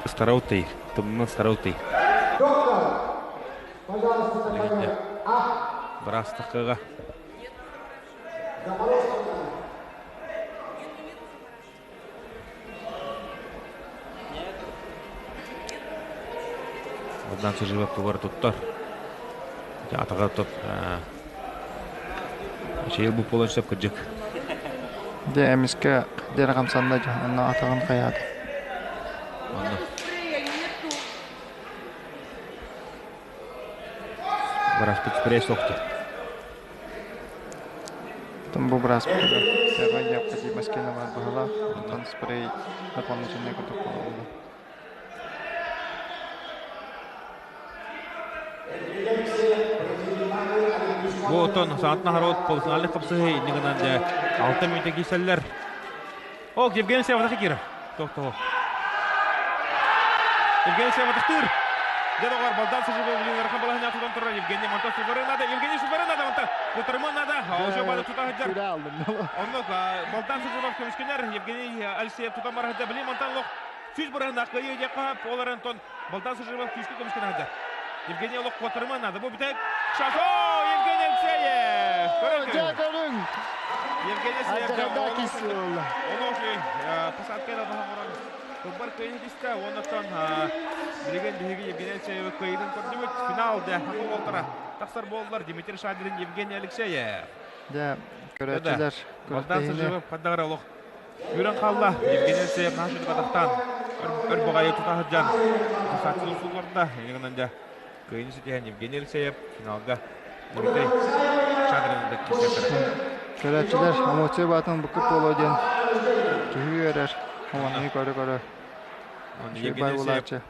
[SPEAKER 1] Стараутый. Тымнын стараутый. Бырастықыға. Балдан Сыжипов тугар туттар. Атаға топ. Шейл бу болон сөп кырдьык.
[SPEAKER 2] Дьэ эмискэ дьэ хамсанна дьэ онно атаҕын хайаата.
[SPEAKER 1] Онно. Быраспыт спрей сохту.
[SPEAKER 2] Потом бу быраспытыгар первая необходимость кэнэ бар быһалаах, онтон спрей дополнительный курдук буолла.
[SPEAKER 1] Бу оттон саатына хароот полуфиналлык хапсыһы инни гынан дьэ 6 мүнүүтэ киирсэллэр. Ол Евгений Севатах киирэр. Тохтоо. Евгений Севатахтыыр. Дьэ доҕор, балдан сыжыбы Блинерхан балаһыня тутан турар Евгений Монтан субары надо. Евгений субары надо Монтан. Кутарымы надо. Уже бады тута сылдьар. Оннук балдан сыжыбов көмүскэнэр Евгений Алексеев тутан барахыда. Блин Монтан лох 100 бырыһына кыайыы диэххэ ол Антон Балдан Сыживов күүскэ көмүскэнэ сылдьар. Евгений олох куоттарыма наада. Бу бүтэк шанс. О, Евгений Алексеев!
[SPEAKER 2] Дьэ көрүҥ!
[SPEAKER 1] Евгений Алексеев Ону посадка оҥорон кылбар кыайыы түстэ. Оннуттан билигин биһиги Евгений Алексеевы кыайыытын көрдүбүт. Финал дэ хакы уолтара тахсар буоллар Дмитрий Шадрин, Евгений Алексеев.
[SPEAKER 2] Дьэ, көрөөччүлэр
[SPEAKER 1] Балдан Сыживов хаддагара олох Күүрэн хаалла. Евгений Алексеев наша атахтаан өр баҕайы тута сылдьан тусааччыны суулларда. Иннинэн дьэ кыайыыны ситиһэн Евгений Алексеев финалга Дмитрий Шадрин киирсиэхтэрэ.
[SPEAKER 2] Көрөөччүлэр эмоция баатын буккут буолуо диэн киһи үөрэр. Ону көрө-көрө.
[SPEAKER 1] Евгений Алексеев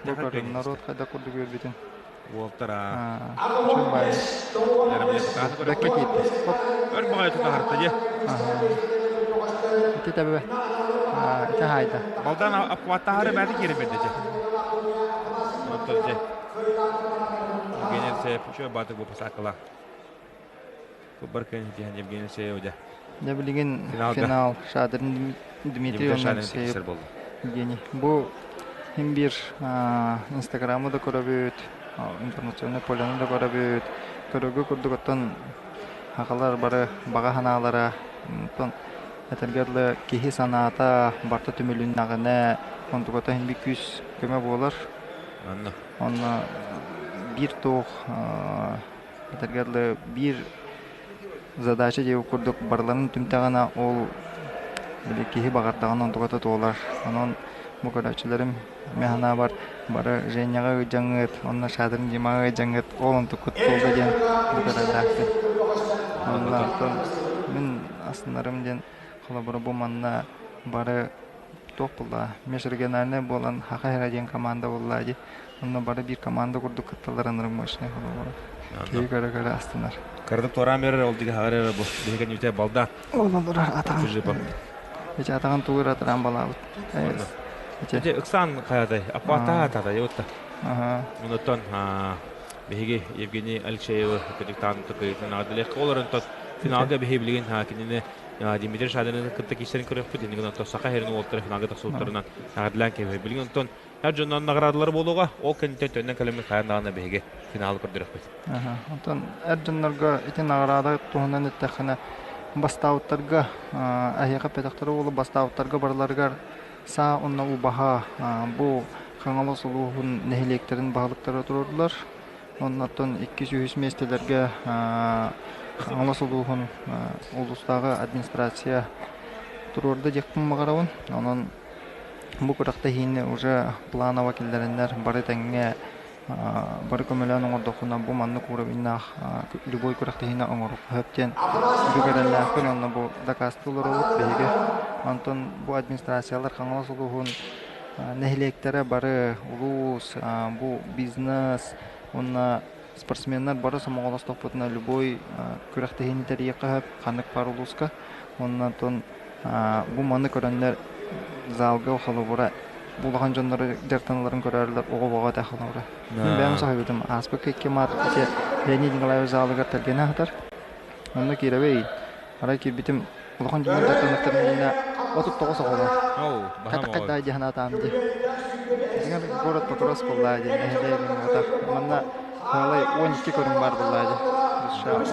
[SPEAKER 2] Бу көрүҥ норуот хайдах курдук үөрбүтүн.
[SPEAKER 1] Уолтара.
[SPEAKER 2] Үчүгэй баайы. Бэккэ киирдэ.
[SPEAKER 1] Өр баҕайы тутаһарта дьэ.
[SPEAKER 2] Ити тэбэ. Ити хаайда.
[SPEAKER 1] Балдан аппаттаһары бэти киирэн берди дьэ. Оттон дьэ. Евгений Алексеев үчүгэй баатык бу посадкала. Кубар көн тиһэн Евгений Алексеев дьэ.
[SPEAKER 2] Дьэ билигин финал Шадрин Дмитрий Алексеев Евгений. Бу хим биир Инстаграмы да көрөбүт, информационный поляны да көрөбүт. Көрөгү курдук оттон хахалар бары баҕа санаалара оттон этэргэ дылы киһи санаата барыта түмүлүннэҕинэ онтуката иһин биир күүс көмө буолар. Онно биир туох этэргэ дылы биир задача диэбит курдук барыларын түмтэҕинэ ол били киһи баҕардаҕын онтуката туолар. Онон бу көрөөччүлэрим мин санаабар бары Женяҕа ыалдьаҥҥыт уонна Шадрин Димаҕа ыалдьаҥҥыт ол онтуккут туолла диэн бу көрөллөөхпүн. Онно оттон мин астынарым диэн холобура бу манна бары туох буолла межрегиональнай буолан Хаха эрэ диэн команда буолла дии. Онно бары биир команда курдук кытталлар ынырык мощный холобура. Киһи көрө-көрө астынар.
[SPEAKER 1] Кырдык туораан берер ол диги хаҕар эрэ бу. Биһиги нүтэ балда.
[SPEAKER 2] Ол олорор атаҕын. Ичи атаҕын тугур атараан балаабыт.
[SPEAKER 1] Ити ыксаан хайатай, аппааттаха ататай отта. Онуттан биһиги Евгений Алексеевы кырдыктаан тыкыйтын аадылык олорон тот финалга биһи билигин кинини Дмитрий Шадрины кытта киирсэрин көрүөхпүт. Иннигин онтон Саха сирин уолаттара финалга тахсыбыттарынан эҕэрдэлээн кэбиһэ. Билигин онтон эр дьоннон наҕараадалар буолуоҕа. Ол кэнниттэн төннөн кэлэммит хайаан даҕаны биһиги финалы көрдөрүөхпүт.
[SPEAKER 2] Онтон эр дьоннорго ити наҕараада туһунан эттэххинэ, бастаабыттарга эһиэхэ эппэтэхтэрэ буолуо, бастаабыттарга барыларыгар саа уонна убаһа бу Хаҥалас улууһун нэһилиэктэрин баһылыктара туруордулар. Оннортон иккис-үһүс миэстэлэргэ Хаҥалас улууһун улуустааҕы администрация туруорда диэхпин баҕарабын. Онон бу күрэхтэһиини уже планово киллэрэннэр бары тэҥҥэ бары көмөлөөн оҥордоххуна бу маннык уровеннаах любой күрэхтэһиини оҥоруохха сөп диэн бүк эрэллээхпин уонна бу дакаастыы олоробут биһиги. Онтон бу администрациялар Хаҥалас улууһун нэһилиэктэрэ бары улуус, бу бизнес уонна спортсменнар бары сомоҕолостохпутуна любой күрэхтэһиини тэрийиэххэ сөп ханнык баар улууска. Уонна оттон бу маны көрөннөр залга холобура бу улахан дьоннору дьарыктаналларын көрөөрүлэр оҕо оҕо этэ холобура. Мин бэйэм соһуйбутум ааспыкка икки маат ити Леонид Николаевич залыгар тэлгэнэ сытар. Онно киирэбэй арай киирбитим улахан дьоннор дьарыктаныахтарын иннинэ 39 оҕолор. Хайдах дии санаатаам дии. Дьиҥэр город Покровск буоллаа дии нэһилиэгин буотах. Манна саалай 12 көрүҥ баар буоллаа дии.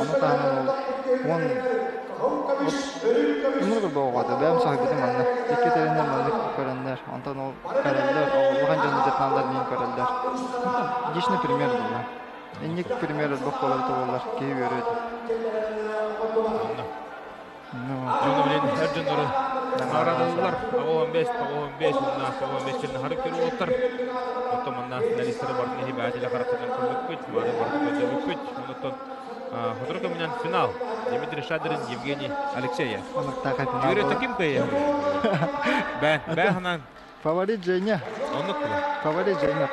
[SPEAKER 2] Ону таһынан ол уон Оннук буолбата, бэйэм соһуйбутум манна. Икки тэриннэр маннык көрөннөр, онтон ол көрөллөр, улахан дьон дьарыктаналлар диэн көрөллөр. Личный пример буолла. Инник пример элбэх буолар буоллар, киһи үөрүө этэ.
[SPEAKER 1] Дьону билин эр дьоннору наҕараадалыыллар. 95, 95 уонна 95 сирин аһары көрүү уолаттар. Оттон манна финалистары бартын иһи бээтилэ харахтынан көрбүппүт, бары бартын көрдөрбүппүт. Онуттан сотору кэминэн финал. Дмитрий Шадрин, Евгений Алексеев. Дьүөрэ ким кыайар? Бэ, бэ ханан.
[SPEAKER 2] Фаворит Женя.
[SPEAKER 1] Оннук
[SPEAKER 2] Фаворит Женя.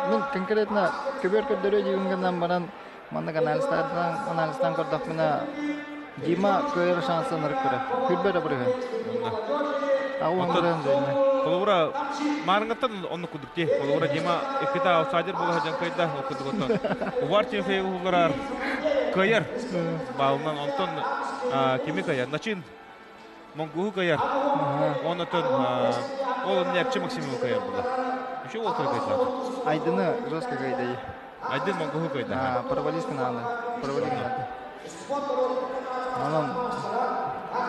[SPEAKER 2] Ну, конкретно көбөр көрдөрүү диэн гынан баран Маннык анализтаан көрдөхпүнэ, Дима кыайар шансын ырык көрө. Күлбэ да бырыһын. Ауан бырыһын дьэннэ.
[SPEAKER 1] Холобура, маарыҥҥаттан оннук курдук дии. Холобура, Дима иккитэ аутсайдер буола сылдьан кыайда, ол курдук оттон. Увар Тимофеев уһулларар кыайар баалынан онтон кими кыайар? Начин Монгуһу кыайар. Онотон ол Нерчи Максимову кыайар була. Еще ол кыайда.
[SPEAKER 2] Айдыны жестко кыайда.
[SPEAKER 1] Айдын Монгуһу кыайда.
[SPEAKER 2] Провалис гынааны. Провали гынааны. Онон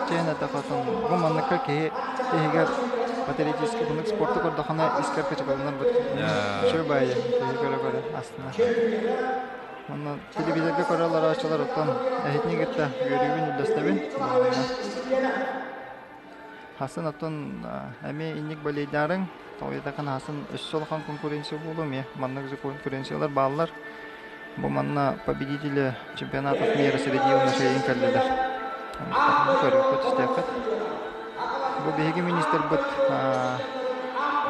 [SPEAKER 2] чээн этэ-хотун бу манныкка киһи иһигэр патриотический бунук спорту көрдөхүнэ искэр кычыкаланар бут. Үчүгэй баайы киһи көрө-көрө астына. Онно телевизорга көрө олорооччулар оттон эһитини кытта үөрүүбүн үллэстэбин. Хасын оттон эмиэ инник балейдарыҥ, тоҕуйатахан хасын өссө улахан конкуренция буолуо эмиэ маннык же конкуренциялар бааллар. Бу манна победители чемпионатов мира среди юношей кэллилэр. Көрүөххүт, истиэххит. Бу биһиги министрбыт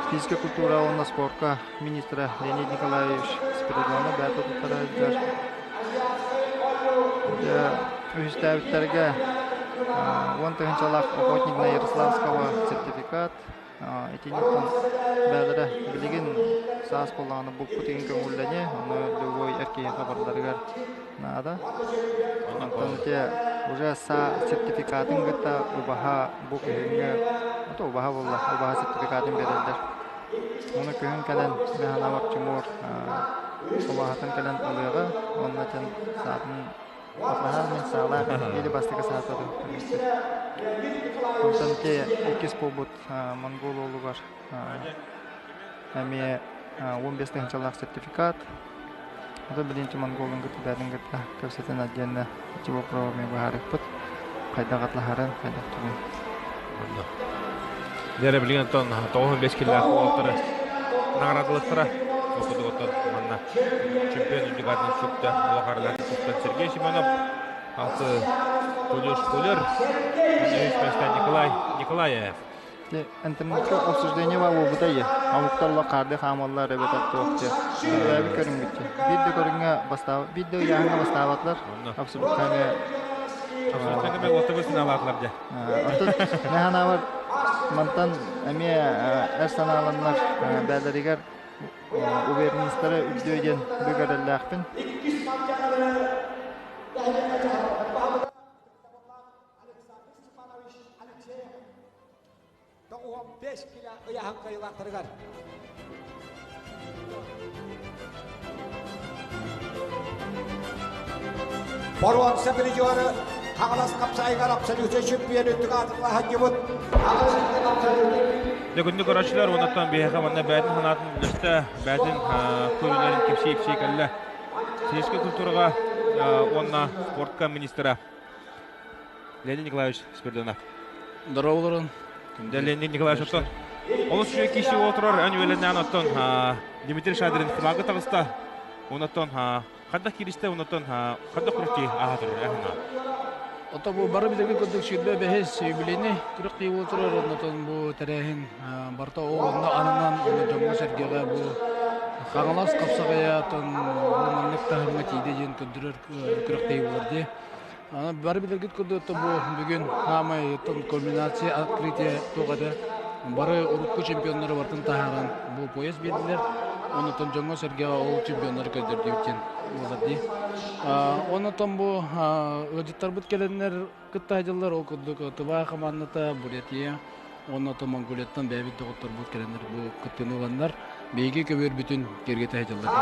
[SPEAKER 2] физическая культура уонна спорка министра Леонид Николаевич Спиридонов бэйэтэ туттара сылдьар. Үһүстээбиттэргэ 10 тыһыынчалаах охотник на Ярославского сертификат. Итинниктэн бэйэлэрэ билигин саас буоллаҕына булпут игин көҥүллэниэ, ону любой эр киһиэхэ барыларыгар наада. Онтон ити уже саа сертификатын кытта убаһа бу күһүҥҥү, ото убаһа буолла, убаһа сертификатын биэрэллэр. Ону күһүн кэлэн мин санаабар Тимур убаһатын кэлэн ылыаҕа уонна дьон саатын батлаһар мин саалаах или бастакы саататын көрүөхпүт. Онтон ити иккис буолбут монгол уолугар эмиэ 15 тыһыынчалаах сертификат. Ото билин монголун кытта бээтин кытта кэпсэтэн отдельно ити боппуруоһу эмиэ быһаарыахпыт. Хайдах атлаһарын, хайдах тугун.
[SPEAKER 1] Дьэ билигин оттон 95 киллээх уолаттары наҕараадалыахтара. Ол курдук оттон манна чемпион үрдүк аатын сүктэ улахарылар туттан Сергей Семенов, алты Тулюш Кулер, үһүс миэстэ Николай Николаев.
[SPEAKER 2] Интернетка обсуждение бар буолбута дии. Омуктар хаарды хаамаллар эбэтэр туох дии. Бэйэбит көрүҥмүт дии. Биир да көрүҥҥэ бастаабат, биир да ыйааһыҥҥа бастаабатылар. Абсолютно
[SPEAKER 1] Абсолютно уотабы сынаалаатылар дьэ.
[SPEAKER 2] Оттон мин санаабар мантан эмиэ эр санааланнар бээлэригэр уверенностара үрдүө диэн бүк эрэллээхпин.
[SPEAKER 3] 5 килэ ыйааһын кыайыылаахтарыгар. Боруонса призеры Хаҥалас хапсаайыгар абсолютнай чемпион үрдүк аатырла сылдьыбыт Хаҥалас абсолютнай
[SPEAKER 1] Дьэ, көрөөччүлэр, оннуттан биһиэхэ манна бэйэтин санаатын үллэстэ, бэйэтин көрүүлэрин кэпсии-ипсии кэллэ. Физическэй культураҕа уонна спортка министра Леонид Николаевич Спиридонов.
[SPEAKER 5] Здорово,
[SPEAKER 1] Дьэ, Леонид Николаевич, оттон олус үчүгэй киһи олорор, эн үөлэннээн оттон Дмитрий Шадрин финалга таҕыста. Оннуттан хайдах кииристэ, оннуттан хайдах күрэхтии ааһа турар эһана?
[SPEAKER 5] Ото бу бары билэргэ курдук 25 юбилейный күрэхтии буола турар, оннотон бу тэрээһин барыта ол онно ананан дьоҥҥо-сэргэҕэ бу Хаҥалас хапсаҕайатын бу маннык таһымҥа тиийдэ диэн көрдөрөр күрэхтэһии буолар дии. Бары билэргит курдук бу бүгүн хаамай кульминация открытие туох этэ бары урукку чемпионнары барытын таһааран бу пояс биэрдилэр. Оннотон дьоҥҥо-сэргэҕэ ол чемпионнары көрдөрдүбүт диэн буолар дии. Оннотон бу ыалдьыттарбыт кэлэннэр кытта сылдьаллар, ол курдук Тыва хамаандата, Бурятия уонна Монголияттан бэйэбит доҕотторбут кэлэннэр бу кыттыыны ыланнар биһиги көбүөрбүтүн киэргэтэ сылдьаллар.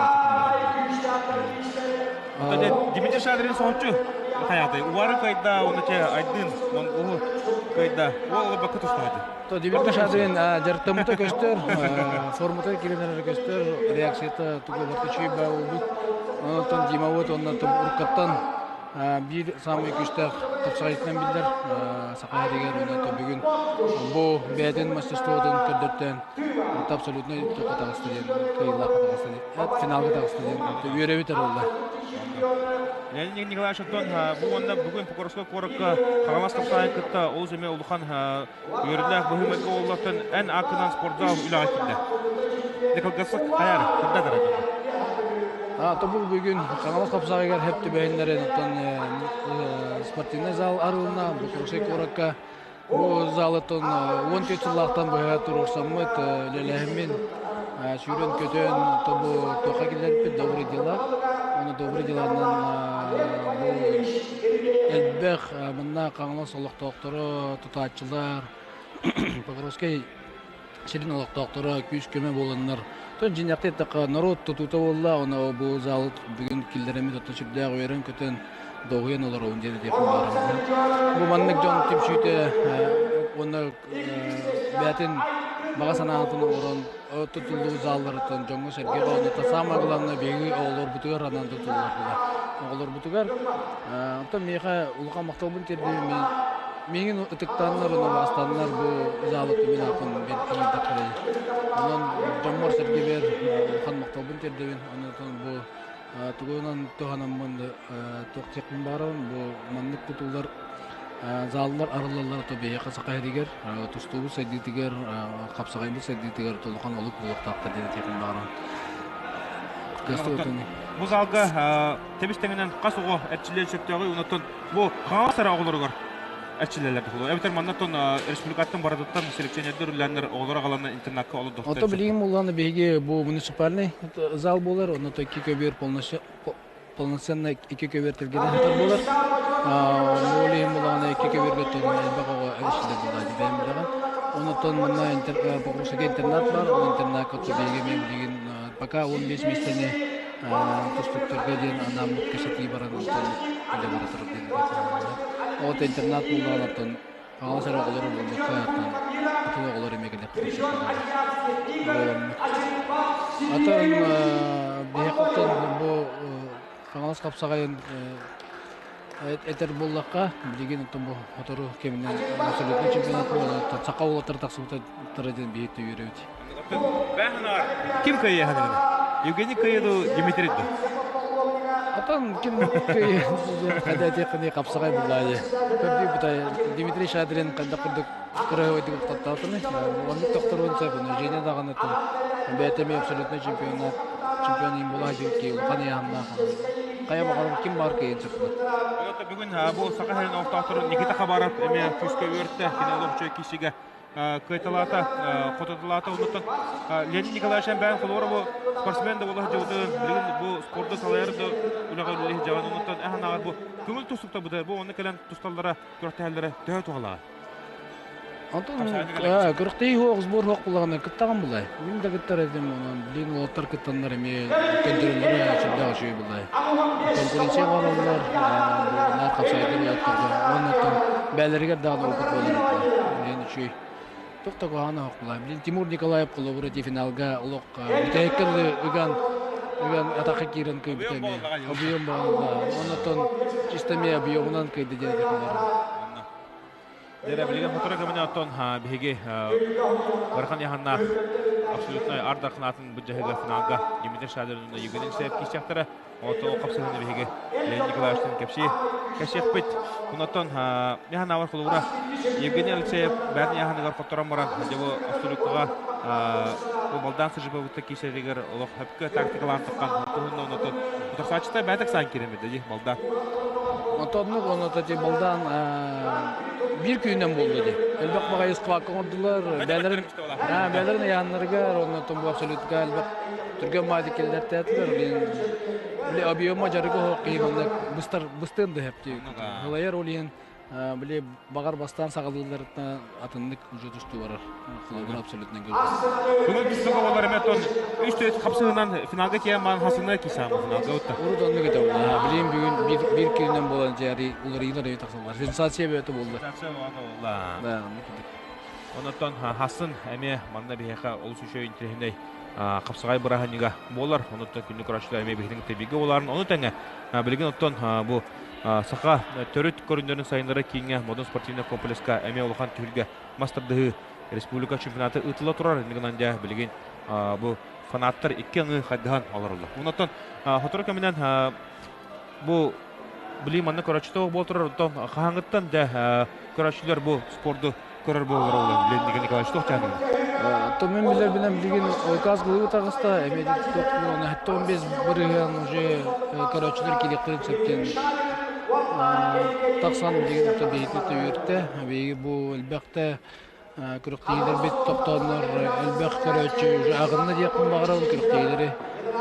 [SPEAKER 1] Дмитрий Шадрин соһуччу хайатай уары кайда оны че айдын монгулу кайда ол бакы тустаады.
[SPEAKER 5] То Дмитрий Шадрин дьарыктаммыта көстөр, формата киренер көстөр, реакцията тугу бартычый ба болбут. Онтон Дима вот оннан уруккаттан биир саамай күүстээх тупсаҕайытынан биллэр саха сиригэр уонна бүгүн бу бэйэтин мастерствотун көрдөртөөн абсолютно туохха таҕыста диэн кыайыылаахха таҕыста диэн финалга таҕыста диэн үөрэбит эрэ
[SPEAKER 1] Леонид Николаевич оттон бу уонна бүгүн Покровскай куоракка Хаҥалас хапсаайын кытта олус эмиэ улахан үөрүүлээх быһыы-майгы буоллахтан эн ааккынан спортзал үлэҕэ киирдэ. Декалгасык хайар кырда дара
[SPEAKER 5] Тобул бүгүн Хаҥалас хапсаҕайыгар хэп түбэһиннэрин оттон спортивный зал арылына Покровскай куоракка бу залыттан 14 сыллаахтан быһа туруорсаммыт үлэлэһиммин сүүрэн-көтөн тобу туохха киллэрбит добрые дела оны добрые деланан бу элбэх манна Хаҥалас олохтоохторо тутааччылар Покровскай сирин олохтоохторо күүс-көмө буоланнар тон дьиҥнээхтик эттэххэ норуот тутуута буолла уонна бу зал бүгүн киллэрэммит оттон сүрдээх үөрэн-көтөн долгуйан олоробун диэн этиэхпин баҕарабын. Бу маннык дьон түмсүүтэ уонна бэйэтин баҕа санаатын оҥорон тутуллубут залларыттан дьоҥҥо-сэргэҕэ уонна самое главное биһиги оҕолорбутугар анаан тутуллар буолар. Оҕолорбутугар оттон миэхэ улахан махталбын тиэрдибин мин миигин ытыктааннар уонна убаастаннар бу залы мин ааппын бэрт Онон дьоммор-сэргэбэр улахан махталбын тиэрдэбин. Онон бу тугунан туһанаммын туох диэхпин баҕарабын бу маннык тутуулар заллар арыллаллар то биһиэхэ саха сиригэр тустуубут сайдыытыгар хапсаҕайбыт сайдыытыгар улахан олук буолуохтаахтар диэн этиэхпин баҕарабын.
[SPEAKER 1] Бу залга тэбис тэҥинэн хас оҕо эрчиллиэн сөптөөҕүй онтон бу хаҥас эрэ оҕолоругар эрчиллэллэр дохулу эбэтэр маннаттан республикаттан барытыттан селекционердэр үлэлэннэр оҕолор аҕалана интернакка олордохтор
[SPEAKER 5] Ото билигин булланы биһиги бу муниципальный зал буолар, онно икки көбүөр полностью полноценно икки көбүөр тэлгэнэ сытар буолар. Ол иһин булаҕына икки көбүөргэ тон элбэх оҕо эрчиллэр буолла бэйэм билэҕин. Онтон манна Покровскайга интернат бар, ол интернакка биһиги эмиэ билигин пока 15 миэстэни тустуктарга диэн анааммыт кэпсэтии баран онтон үлэ бара турар диэн Ол интернат буоллаҕына оттон Хаҥалас эрэ оҕолоро буолбакка атын оҕолор эмиэ кэлиэхтэрин сөп буоламмыт. Атын биһиэхэ оттон бу Хаҥалас хапсаҕайын этэр буоллахха, билигин оттон бу сотору кэминэн абсолютный чемпионат буолан саха уолаттара тахсыбыттара диэн биһиги үөрэбит.
[SPEAKER 1] Ким кыайыаһын Евгений кыайыа дуу, Дмитрий дуу?
[SPEAKER 5] Атан ким кыайыа хайда этиэххиний хапсаҕай буллаайы. Көрдүү бутай Дмитрий Шадрин хайдах курдук кыраһыайдык охтоттоотуну. Оннук тохторуон сөп. Женя даҕаны бэйэтэ эмиэ абсолютный чемпионат чемпион им буолаа ки улахан ыйааһыннаах. Хайа баҕарар ким баар кыайыан сөп.
[SPEAKER 1] Бүгүн бу Саха сирин олохтоохторун Никита Хабаров эмиэ күүскэ үөртэ. Кини олохчу киисигэ кыайталаата, хототолаата. Оннуттан Леонид Николаевич бэйэн холобура бу спортсмен да буола сылдьыбытын, билигин бу спорду салайар да үлэҕэ үлэлии сылдьаҕын. Оннуттан эһэн ааҕар бу көҥүл тустуктарбыта бу онно кэлэн тусталлара, күрэхтэһэллэрэ төһө туһалаах?
[SPEAKER 5] Онтон күрэхтэһии суох, сбор суох буоллаҕына кыттаҕын булай. Мин да кыттар этим, онон билигин уолаттар кыттаннар эмиэ көрдөрөллөрө сүрдээх үчүгэй булай. Конкуренция оҥороллор, наар хапсаҕайдар уолаттарга. Уонна оттон бэйэлэригэр даҕаны опыт буолар билигин үчүгэй. Туох да куһаҕана суох булай. Билигин Тимур Николаев холобура ити финалга олох бүтэһиккэ дылы ыган ыган атахха киирэн кыайбыта эмиэ. Объем буолла. Оннотон чисто эмиэ объемунан кыайда диэн этэ.
[SPEAKER 1] Дьэ, билигин хотура кэминэ оттон биһиги ыарахан яханнаах абсолютнай ардахнаатын быдьаһыга финалга Дмитрий Шадрин уонна Евгений Алексеев киирсиэхтэрэ. Оттон ол хапсыһыыны биһиги Леонид Николаевичтыын кэпсии кэпсиэхпит. Онтон яханаабар холобура Евгений Алексеев бэйэтин яханыгар хотторон баран дьэ бу абсолюткаҕа бу балдаан сыжыбабытта киирсэригэр олох хөпкө тактикалаан таххан туһунна онотон утарсааччыта бэйэтэ саан киирэн дии балдаан.
[SPEAKER 5] Онтоннук оното ти балдаан биир күнүнэн буолла дии. Элбэх баҕайы схватка оҥордулар. Бээлэрин бээлэрин ыйааннарыгар оннотон бу абсолютка элбэх түргэн маадик киллэртээтилэр. Били объема дьарыгы оһох киһи манна быстар быстыан да хэптии. Халайар ол иһин били баҕар бастаан саҕалыылларыттан атыннык уже тустуу барар. Холобур абсолютно көрдө.
[SPEAKER 1] Бүгүн тустууга болар эме тон үс төрт хапсыһынан финалга тиийэн маан хасына кисаама финалга утта.
[SPEAKER 5] Урут оннук этэ буолла. Билигин бүгүн биир биир күнүнэн буолан дьээри уларыйыылар өйө тахсаллар. Сенсация бөтө буолла.
[SPEAKER 1] Сенсация буолла.
[SPEAKER 5] Да, оннук курдук.
[SPEAKER 1] Онотон хасын эмиэ манна биһиэхэ олус үчүгэй интэриэһинэй хапсаҕай бырааһынньыга буолар. Онуттан күндү көрөөччүлэр эмиэ биһигини тэбиигэ буоларын. Ону тэҥэ билигин оттон бу Саха төрүт көрүҥнэрин сайыннарар кииҥҥэ Модун спортивнай комплекска эмиэ улахан түһүлгэ мас тардыһыы республика чемпионата ыытылла турар. Иннигинэн гынан дьэ билигин бу фанаттар икки аҥыы хайдыһан олороллор. Онтон сотору кэминэн бу билии манна көрөөччүтэ буола турар. Оттон хаһааҥҥыттан дьэ көрөөччүлэр бу спорду көрөр буолар ол Леонид Николаевич туох дьаһаныы?
[SPEAKER 5] То мен билэрбинэн билигин указ кылыы таҕыста эмиэ 15 бырыһыан уже көрөөччүлэр киириэхтэрин сөптөн тахсан билигин ото биһиги төйүөртэ биһиги бу элбэхтэ күрэхтэһиилэрбит тохтооннор элбэх көрөөччү уже аҕынна диэхпин баҕарабын күрэхтэһиилэри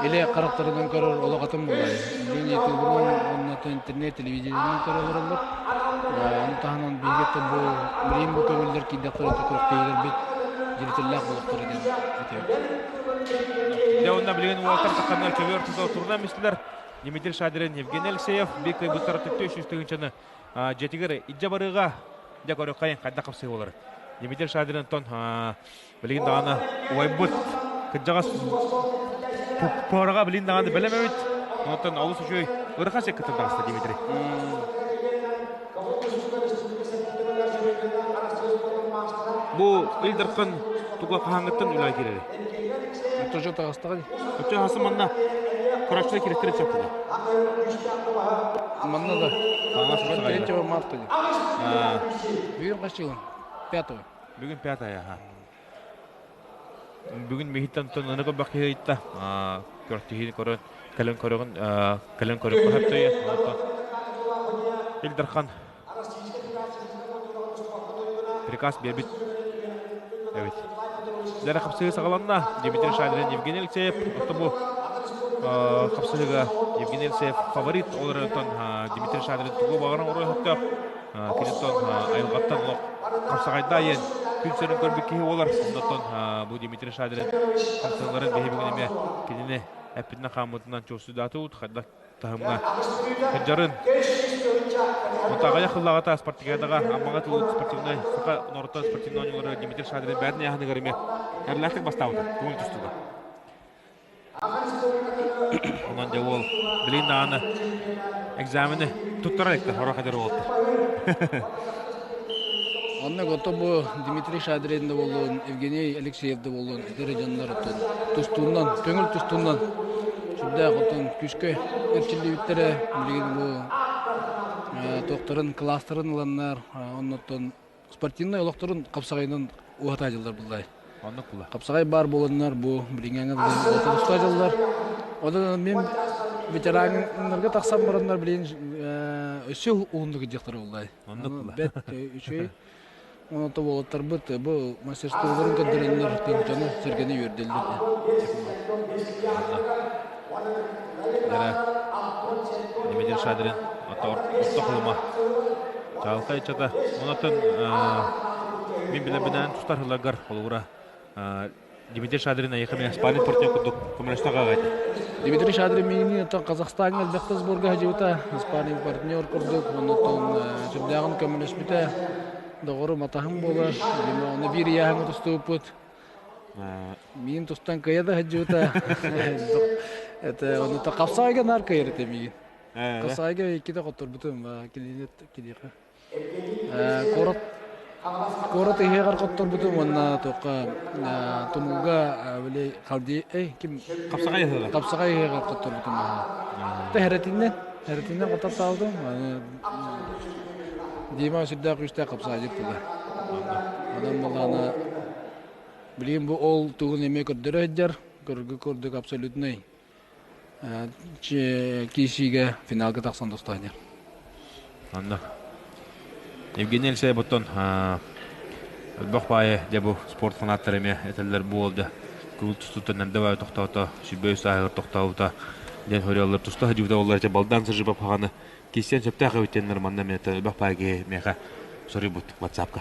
[SPEAKER 5] илэ харахтарынан көрөр олох атын буолай билигин ютубунан уонна интернет телевидениенэн көрө олороллор. Ону таһынан биһиги бу билигин бу көҥүллэр киирдэхтэрэ күрэхтэһиилэрбит дьиритиллээх буолуохтара диэн этэбит.
[SPEAKER 1] Дьэ уонна билигин уолаттар саханнар көбүөр туту турунан мистилэр. Дмитрий Шадрин, Евгений Алексеев биир кыайбыттар 400 тыһыынчаны дьиэтигэр илдьэ барыыга дьэ көрүөххэйин хайдах хапсыы буолар. Дмитрий Шадрин онтон билигин даҕаны убайбыт кырдьаҕас пуораҕа билигин даҕаны бэлэм эбит. Онтон олус үчүгэй ырахан секкытын таҕыста Дмитрий. Бу Ил Дархан туга хаһааҥҥыттан үлэ киирэрий?
[SPEAKER 5] Тоже таҕыстаҕа дии.
[SPEAKER 1] Оччо хасы манна көрөөччүлэр кириттэрин сөп буолуо.
[SPEAKER 5] Манна да.
[SPEAKER 1] Хаҥас
[SPEAKER 5] 3 марта дии. Бүгүн хас чыгын? Пятого.
[SPEAKER 1] Бүгүн пятая, аха. Бүгүн миһиттэн тон аны көрбөх киһи ыйытта. Көртиһиини көрөн, кэлэн көрөҕүн, кэлэн көрүөххэ сөптөйө. Ил Дархан приказ биэрбит эбит. Дьэ хапсыһыы саҕаланна. Дмитрий Шадрин, Евгений Алексеев. Оттон бу хапсыһыыга Евгений Алексеев фаворит. Ол эрэн Дмитрий Шадрин тугу баҕаран оруой сөптөөх. Киниттэн айылҕаттан олох хапсаҕайда айан күн сирин көрбүт киһи буолар. Оннуттан бу Дмитрий Шадрин хамсаныыларын биһи бүгүн эмиэ кинини эппитинэн хааммытынан чуолсуйдаатыбыт. Хайдах таһымҥа сылдьарын. Онто аҕыйах сыллааҕыта спартакиадаҕа Аммаҕа тыллыбыт спортивнай саха норуоттан спортивнай оонньуулары Дмитрий Шадрин бэйэтин ыйааһыныгар эмиэ эрэллээхтик бастаабыта. Көҥүл тустууга. Онон дьэ уол билигин даҕаны экзамены туттара иликтэр, сорох эдэр уолаттар.
[SPEAKER 5] Онно ото бу Дмитрий Шадрин да буоллун, Евгений Алексеев да буоллун, эдэр дьоннор оттон тустуунан, көҥүл тустуунан сүрдээх оттон күүскэ эрчиллибиттэрэ билигин бу туохтарын кылаастарын ыланнар, оннуттан спортивнай олохторун хапсаҕайынан уһата дьыллар буллай.
[SPEAKER 1] Оннук була.
[SPEAKER 5] Хапсаҕай баар буоланнар бу билиҥҥэ туста дьыллар. Онон мин ветераннарга тахсан бараннар билигин өссө уһуннук идиэхтэрэ буллай.
[SPEAKER 1] Оннук була.
[SPEAKER 5] Бэт үчүгэй. Онон уолаттарбыт бу мастерстволарын көрдөрөннөр дьону сэргэни үөрдэллэр.
[SPEAKER 1] Дара Дмитрий Шадрин орто холума чаалкай чата. Онотон Мин билэрбинэн тустар сылларгар холобура Дмитрий Шадрин эйиэхэ мин спарринг партнер курдук көмөлөстөх аҕай этэ.
[SPEAKER 5] Дмитрий Шадрин миигин оттон Казахстаҥҥа элбэхтэ сборга сылдьыбыта, спарринг партнер курдук, оннуттан сүрдээҕин көмөлөспүтэ. Доҕорум атаһым буолар, ону биир ыйааһыҥҥа тустубуппут. Миин тустан кыайа да сылдьыбыта. Это онута хапсаайга наар кыайар этэ миигин. Хапсаайга иккитэ хотторбутум кинини киниэхэ. Куорат куорат ыһыаҕар хотторбутум уонна туохха тумулга били халди эй ким
[SPEAKER 1] Хапсаҕай ыһыаҕар.
[SPEAKER 5] Хапсаҕай ыһыаҕар хотторбутум. Та хәрэтиннен хәрэтиннен хотортаабытым. Дима сүрдээх күүстээх хапсаайдьыт тыла. Онон былаана билигин бу ол тугун эмиэ көрдөрө сылдьар. Көргө курдук абсолютный киирсиигэ финалга тахсан тустаанньар.
[SPEAKER 1] Онно Евгений Алексеев оттон элбэх баайы дьэ бу спорт фанаттара эмиэ этэллэр буолда. Кыл тустууттан эрдэ баайы тохтоото, сүрбэ үс ааһыгар тохтообута диэн хоруйаллар туста сылдьыбыта буоллар этэ балдаан сылдьыбап хаҕаны киирсиэн сөптөөх эбит диэннэр манна эмиэ элбэх баайы киһи миэхэ соруйбут ватсапка.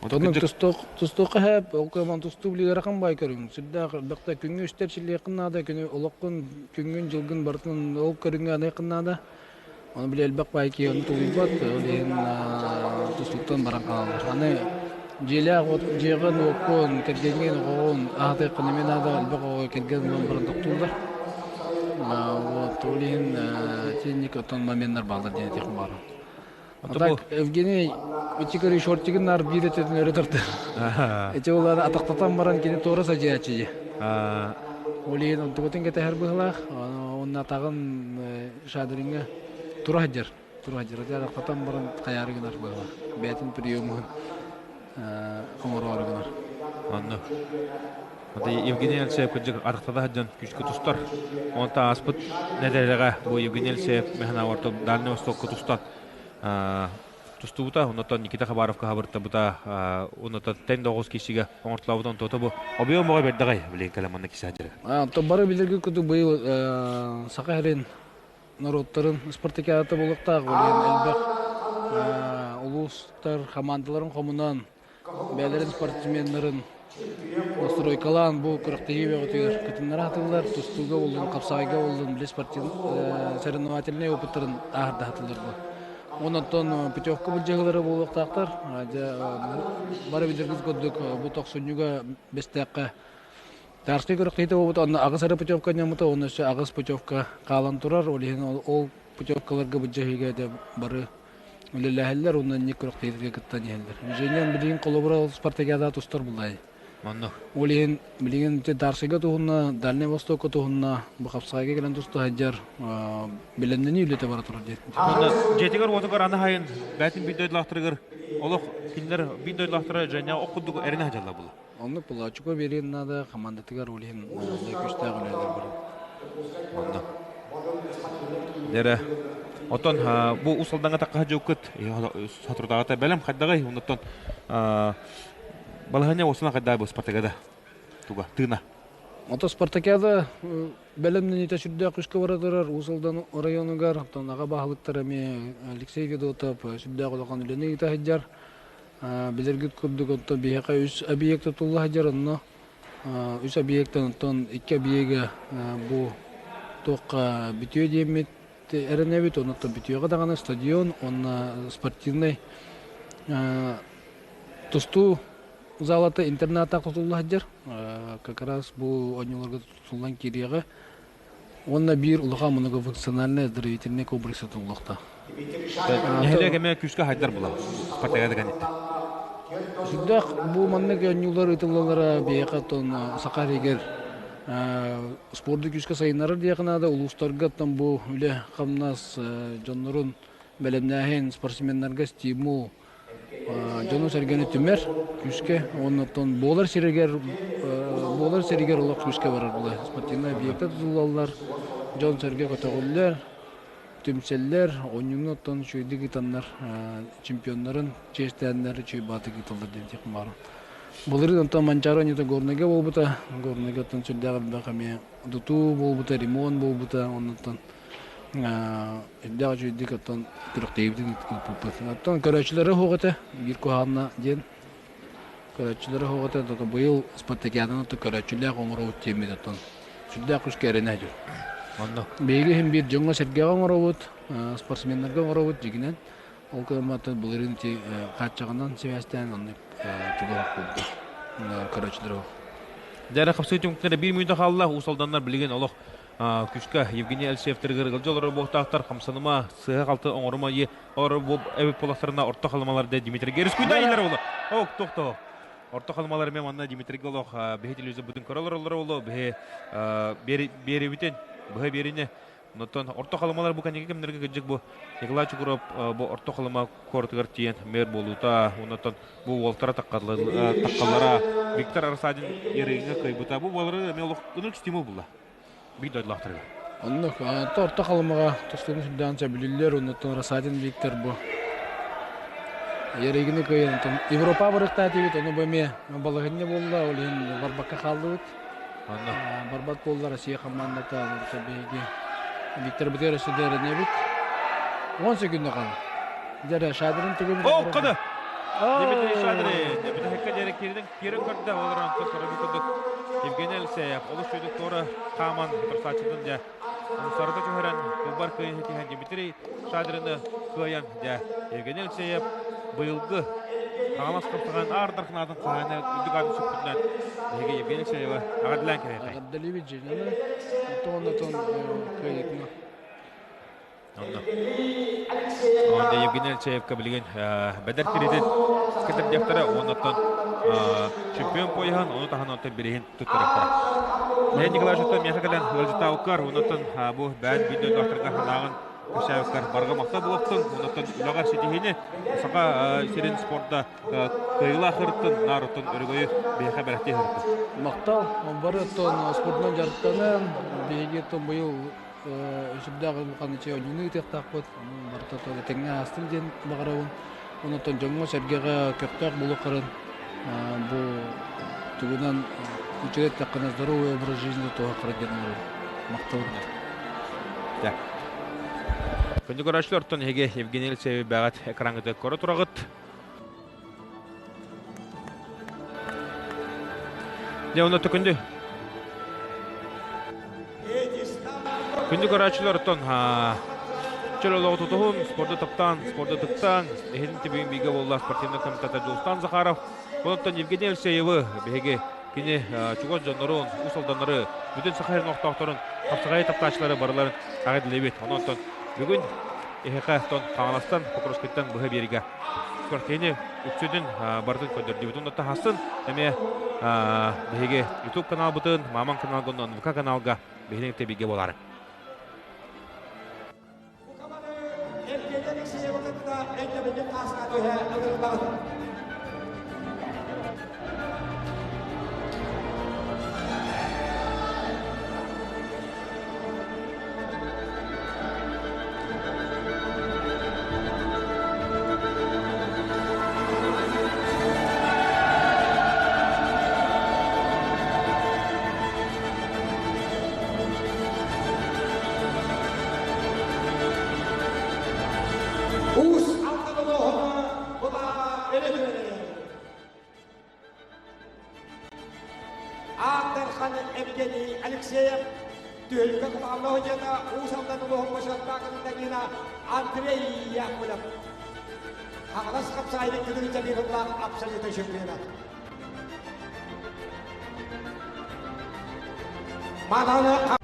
[SPEAKER 5] Онон тустуохха сөп, ол кэмэн тустуу билигин бай көрүҥ. Сүрдээх элбэхтэ күҥҥэ үстэр силлиэххин наада, күнү олоххун, күҥҥүн, дьылгын барытын ол көрүҥҥэ аныаххын наада. Ону били элбэх баай киһи ону тулуйбат, ол иһин тустууттан баран хаалаллар. Аны дьиэлээх дьиэҕин, уоккун, кэргэҥҥин, оҕоҕун аһатыаххын эмиэ наада, элбэх оҕо кэргэн ылан баран тохтууллар. Вот, ол иһин итинник оттон моменнар бааллар диэн этиэхпин баҕарабын. А так Евгений ити көрүү шортигын нар биир өтөтүн өрө тарта. Эти улар атахтатан баран кини туора садьыаччы дии. Ол иһин онтугутун кэтэһэр быһылаах. Онно атаҕын Шадриҥҥа тура сылдьар. Тура сылдьар. Ити атахтатан баран хайаары гынар быһылаах. Бэйэтин приемун оҥороору гынар.
[SPEAKER 1] Онно. Евгений Алексеев кырдьык атахтата сылдьан күүскэ тустар. Онтон ааспыт нэдиэлэҕэ бу Евгений Алексеев Мэхэнауэрто Дальнай Востокка тустан тустубута. Оннотон Никита Хабаровка хабыртабыта. Оннотон тэн доҕус киисигэ оҥортолообута. Онтото бу объем оҕо бердэҕэй билигин кэлэн манна кисе сылдьар.
[SPEAKER 5] То бары билэргэ курдук быйыл Саха сирин норуоттарын спартакиадата буолуохтаах. Ол элбэх улуустар хамаандаларын хомунан бэйэлэрин спортсменнарын настройкалаан бу күрэхтэһии бөҕөтүгэр кытыннара сатыыллар, тустууга буоллун, хапсаҕайга буоллун, били спортивный соревновательнай опыттарын ааһарда сатыыллар бу. Онон путевка былдьаһыылара буолуохтаахтар. Дьэ, бары билэргит курдук, бу тохсунньуга Бэстээххэ Тарскай күрэхтэһиитэ буолбута, онно аҕыс эрэ путевка анньаммыта, уонна өссө аҕыс путевка хаалан турар. Ол иһин ол путевкаларга былдьаһыыга дьэ бары үлэлээһэллэр уонна инник күрэхтэһиилэргэ кыттан иһэллэр. Женян билигин холобура спартакиада тустар буллай.
[SPEAKER 1] Онно.
[SPEAKER 5] Ол иһин билигин Дарсыга туһунна, Дальнай Востокка туһунна, бу хапсаҕайга кэлэн туста сылдьар бэлэмнэнии үлэтэ бара турар диэн.
[SPEAKER 1] Онно дьиэтигэр-уотугар аны хайын бээтин биир дойдулаахтарыгар олох кинилэр биир дойдулаахтара Женя ох курдук эрэнэ сылдьаллар була.
[SPEAKER 5] Оннук булааччыга биэриэн наада, хамаандатыгар ол иһин күүстээх үлэлэр бары.
[SPEAKER 1] Онно. Дэрэ. Оттон бу Уус Алдаҥҥа тахха дьуккут соторутааҕыта бэлэм хайдаҕый? Оннуттан балаһыанньа уосуна хайдаа бу Спартакиада туга тыына.
[SPEAKER 5] Ото Спартакиада бэлэмнэниитэ сүрдээх күүскэ бара турар Уус Алдан оройуонугар, оттон аҕа баһылыктар эмиэ Алексей Федотов сүрдээх улахан үлэни ыыта сылдьар. Билэргит курдук, оттон биһиэхэ үс объект тутулла сылдьар, онно үс объектан оттон икки объега бу туохха бүтүө диэммит эрэнэбит, онно бүтүөҕэ даҕаны стадион уонна спортивнай тустуу залата интернаттаах тутулла сылдьар. Как раз бу оонньууларга тутуллан киириэҕэ. Уонна биир улахан многофункциональный оздоровительный комплекс тутуллуохтаах.
[SPEAKER 1] Нэһилиэк эмиэ күүскэ хайдар була Спартакиада кэнниттэн.
[SPEAKER 5] Сүрдээх бу маннык оонньуулар ыытыллаллара биһиэхэ оттон Саха сиригэр спорду күүскэ сайыннарар диэххэ наада. Улуустарга оттон бу үлэ-хамнас дьоннорун бэлэмнээһин, спортсменнарга стимул, дьону-сэргэни түмэр күүскэ уонна оттон буолар сиригэр буолар сиригэр олох күүскэ барар була спортивнай объекта тутуллаллар, дьон-сэргэ көтөҕүллэр, түмсэллэр, оонньууну оттон үчүгэйдик ыытаннар чемпионнарын чиэстээннэр үчүгэй баатык ыыталлар диэн этиэхпин баҕарабын. Былырыын онтон Манчаары оонньуута Горнайга буолбута. Горнайга оттон сүрдээх элбэх эмиэ тутуу буолбута, ремонт буолбута, оннуттан Элбэх үчүгэйдик оттон күрэхтэһиибитин ыыппыппыт. Оттон көрөөччүлэрэ суох этэ, биир куһаҕанна диэн. Көрөөччүлэри хоҕото тото быйыл спартакиаданы көрөөччүлээх оҥоробут диэммит оттон сүрдээх күүскэ эрэнэ жүр.
[SPEAKER 1] Онно.
[SPEAKER 5] Биһиги иһин биир дьоҥҥо-сэргэҕэ оҥоробут, спортсменнарга оҥоробут дьигинэн. Ол кыамматтан былырыын ити хааччаҕынан сибээстээн оннук тугу курдук көрөөччүлэр олох.
[SPEAKER 1] Дьэ, хапсыы түмүктэрэ биир мүнүүтэ хаалла. Уус Алданнар билигин олох күшкэ Евгений Алексеевтарыгар ыалдьа олорор буолуохтаахтар. Хамсаныма, сыыһа-халты оҥорума олорор эбит буоллахтарына орто халымалар дэ Дмитрий Герскуйда илэр оло. Ок, тохто. Орто халымалар эмэ манна Дмитрийгэ олох биһи телевизор бутун көрө олороллор оло биһи беребитин быһа берине. Онтон орто халымалар бу кэнники кэмнэргэ кырдьык бу Николай Чукуров бу орто халыма куоратыгар тиийэн мэр буолуута, онтон бу уолтара таххаллара Виктор Арсадин Ерыгиҥҥа кыайбыта. Бу буолары эмиэ олох ынырык стимул булла. Биир дойдулаахтарыгар.
[SPEAKER 5] Оннук орто халымаҕа тустууну сүрдээн сөбүлүүллэр, оннуттан Рассадин Виктор бу Ерыгины кыайан онтон Европа барыктаатыбыт, ону бу эмиэ балаһынньа буолла, ол иһин барбакка хааллыбыт.
[SPEAKER 1] Онно.
[SPEAKER 5] Барбат буолла Россия хамаандата биһиги Виктор бытыгар өссө да эрэнэбит. 10 секунда хаалла. Дьэ, Шадрин тугу
[SPEAKER 1] О, када! Дмитрий Шадрин, бүтэһиккэ диэри киирдин киирэн көрдө, ол эрэн көрбүт курдук Евгений Алексеев олус сүйдүк туора хааман утарсааччытын дьэ умсарыта түһэрэн кылбар кыайын ситиһэн Дмитрий Шадрины кыайан дьэ Евгений Алексеев быйылгы Хаҥалас хапсаҕайын аар дарханаатын хаһаайына үрдүк аатын сүкпүтүнэн биһиги Евгений Алексеевы эҕэрдэлээн кэлиэхэй.
[SPEAKER 5] Эҕэрдэлиибит Женяны. Онтон онтон кыайыытына.
[SPEAKER 1] Онно. Онно Евгений Алексеевка билигин бэдэр кредит кэтэрдиэхтэрэ уоннаттан чемпион пояһын, ону таһынан оттон бириһин туттарыахтара. Леонид Николаевич оттон миэхэ кэлэн ыалдьытаабыккар, оннуттан бу бэйэн биир дойдулаахтарга санааҕын кэпсээбиккэр барҕа махтал буолуохтун, оннуттан үлэҕэр ситиһиини, саха сирин спорда кыайыылаах ырыттын, наар оттон өрөгөйү биһиэхэ бэлэхтии сырыттын.
[SPEAKER 5] Махтал, бары оттон спордунан дьарыктанан, биһиги оттон быйыл сүрдээх улахан ичи оонньууну ыытыахтаахпыт. Барыта тэҥҥэ аастын диэн баҕарабын. Онон дьоҥҥо-сэргэҕэ көхтөөх буолуоххарын бу тугунан үчүгэй эттэххинэ здоровый образ жизни туһаххара диэн оҥоробун. Махталым.
[SPEAKER 1] Күндү көрөөччүлэр, оттон эһиги Евгений Алексеевич бэҕэт экраҥҥытыгар көрө тураҕыт. Дьэ, онно күндү. Күндү көрөөччүлэр, оттон чөл олоҕу тутуһун, спорду таптаан, спорду тыктаан, иһин түбүгүн бииргэ буолла спортивный комитета Дьулустан Захаров. Онтон Евгений Алексеевы биһиги кини чугас дьоннорун, Уус Алданнары, бүтүн Саха сирин олохтоохторун, хапсаҕайы таптааччылары барыларын эҕэрдэлиибит. Онон бүгүн эһиэхэ Хаҥаластан, Покровскайтан быһа биэригэ Картины үксүтүн барытын көрдөрдүбүт. Онно таһасын эмиэ биһиги YouTube каналбытын, Маман каналга, НВК каналга биһиги тэбигэ болары.
[SPEAKER 3] Уус Алдан улууһуна былааҕа өрө түһэрэр. Аан Дархан Евгений Алексеев түһүлгэ кутаалла ходьята Уус Алдан улууһун бочуоттаах гражданина Андрей Яковлев. Хаҥалас хапсаайын күнү чабирыллаах абсолютный чемпионат. Маданы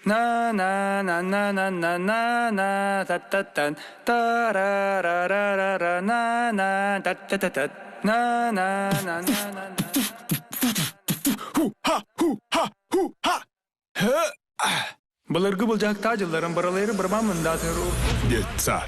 [SPEAKER 6] На на на на на на на на та та та та ра ра ра ра ра на на та та та та на на на на на на. Ху ха ху ха ху ха. Былыргы былдьаһыктаах дьылларын барылайры барбаан мындаатыр.
[SPEAKER 7] Детсад.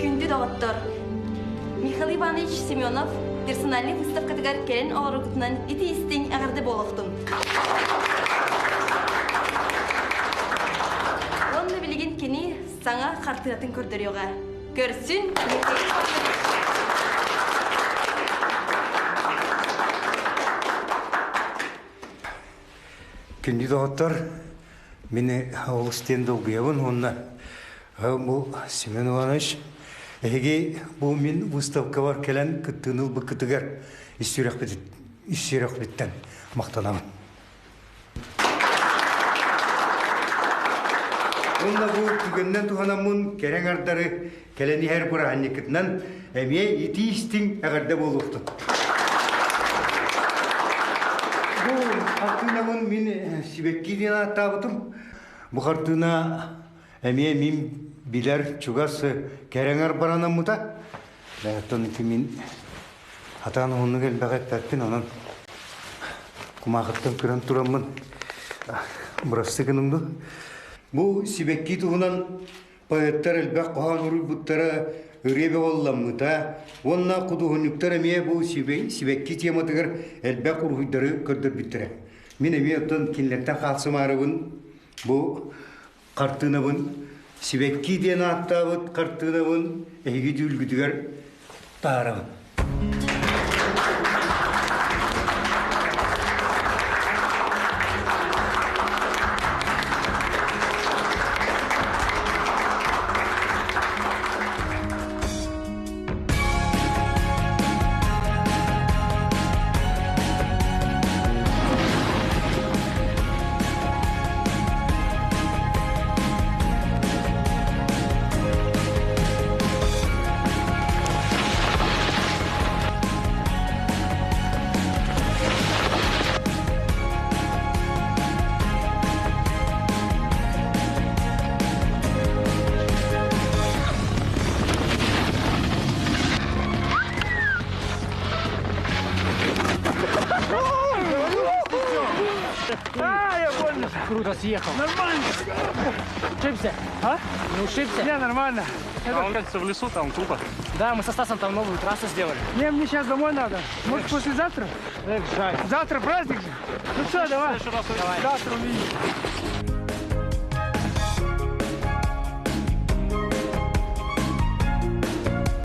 [SPEAKER 8] Күндү доҕоттор! Михаил Иванович Семенов персональнай выставкатыгар кэлин оҕорукутунан ити истиҥ эҕэрдэ буолуохтун. Уонна билигин кини саҥа хартыынатын көрдөрүөҕэ. Көрсүн, Михаил Иванович!
[SPEAKER 9] Күндү доҕоттор, мин олус диэн долгуйабын уонна бу Семен Иванович эһиги бу мин выставкабар кэлэн кыттыыны ылбыккытыгар ис сүрэхпиттэн махтанабын. Уонна бу түгэннэн туһанаммын кэрэҥ ардары кэлэн иһэр бырааһынньыккытынан эмиэ итии-истиҥ эҕэрдэ буолуохтун. Бу хартыынабын мин сибэкки диэн ааттаабытым. Бу хартыына эмиэ мин билэр чугас кэрэҥэр баранаммыта. Оттон ити мин хатаан уһуннук элбэх эппэппин, онон кумаахыттан көрөн тураммын бырастыы гыныҥ дуу. Бу сибэкки туһунан Поэттар элбэх хоһоон уруйбуттара, ырыа бөҕөлламмыта уонна худуоһунньуктар эмиэ бу сибэкки тематыгар элбэх уруһуйдары көрдөрбүттэрэ. Мин эмиэ оттон кинилэртэн хаалсымаарыбын бу хартыынабын сибэкки диэн ааттаабыт хартыынабын эһиги дьүүлгүтүгэр таһаарабын.
[SPEAKER 6] А, я понял.
[SPEAKER 5] Круто съехал.
[SPEAKER 6] Нормально.
[SPEAKER 5] Ушибся?
[SPEAKER 6] А?
[SPEAKER 5] Не ушибся?
[SPEAKER 6] Не, нормально.
[SPEAKER 10] А он кажется в лесу, там круто.
[SPEAKER 5] Да, мы со Стасом там новую трассу сделали.
[SPEAKER 6] Не, мне сейчас домой надо. Может, послезавтра?
[SPEAKER 5] Эх, жаль.
[SPEAKER 6] Завтра праздник же. Ну все, давай.
[SPEAKER 10] В следующий раз увидимся.
[SPEAKER 6] Завтра увидимся.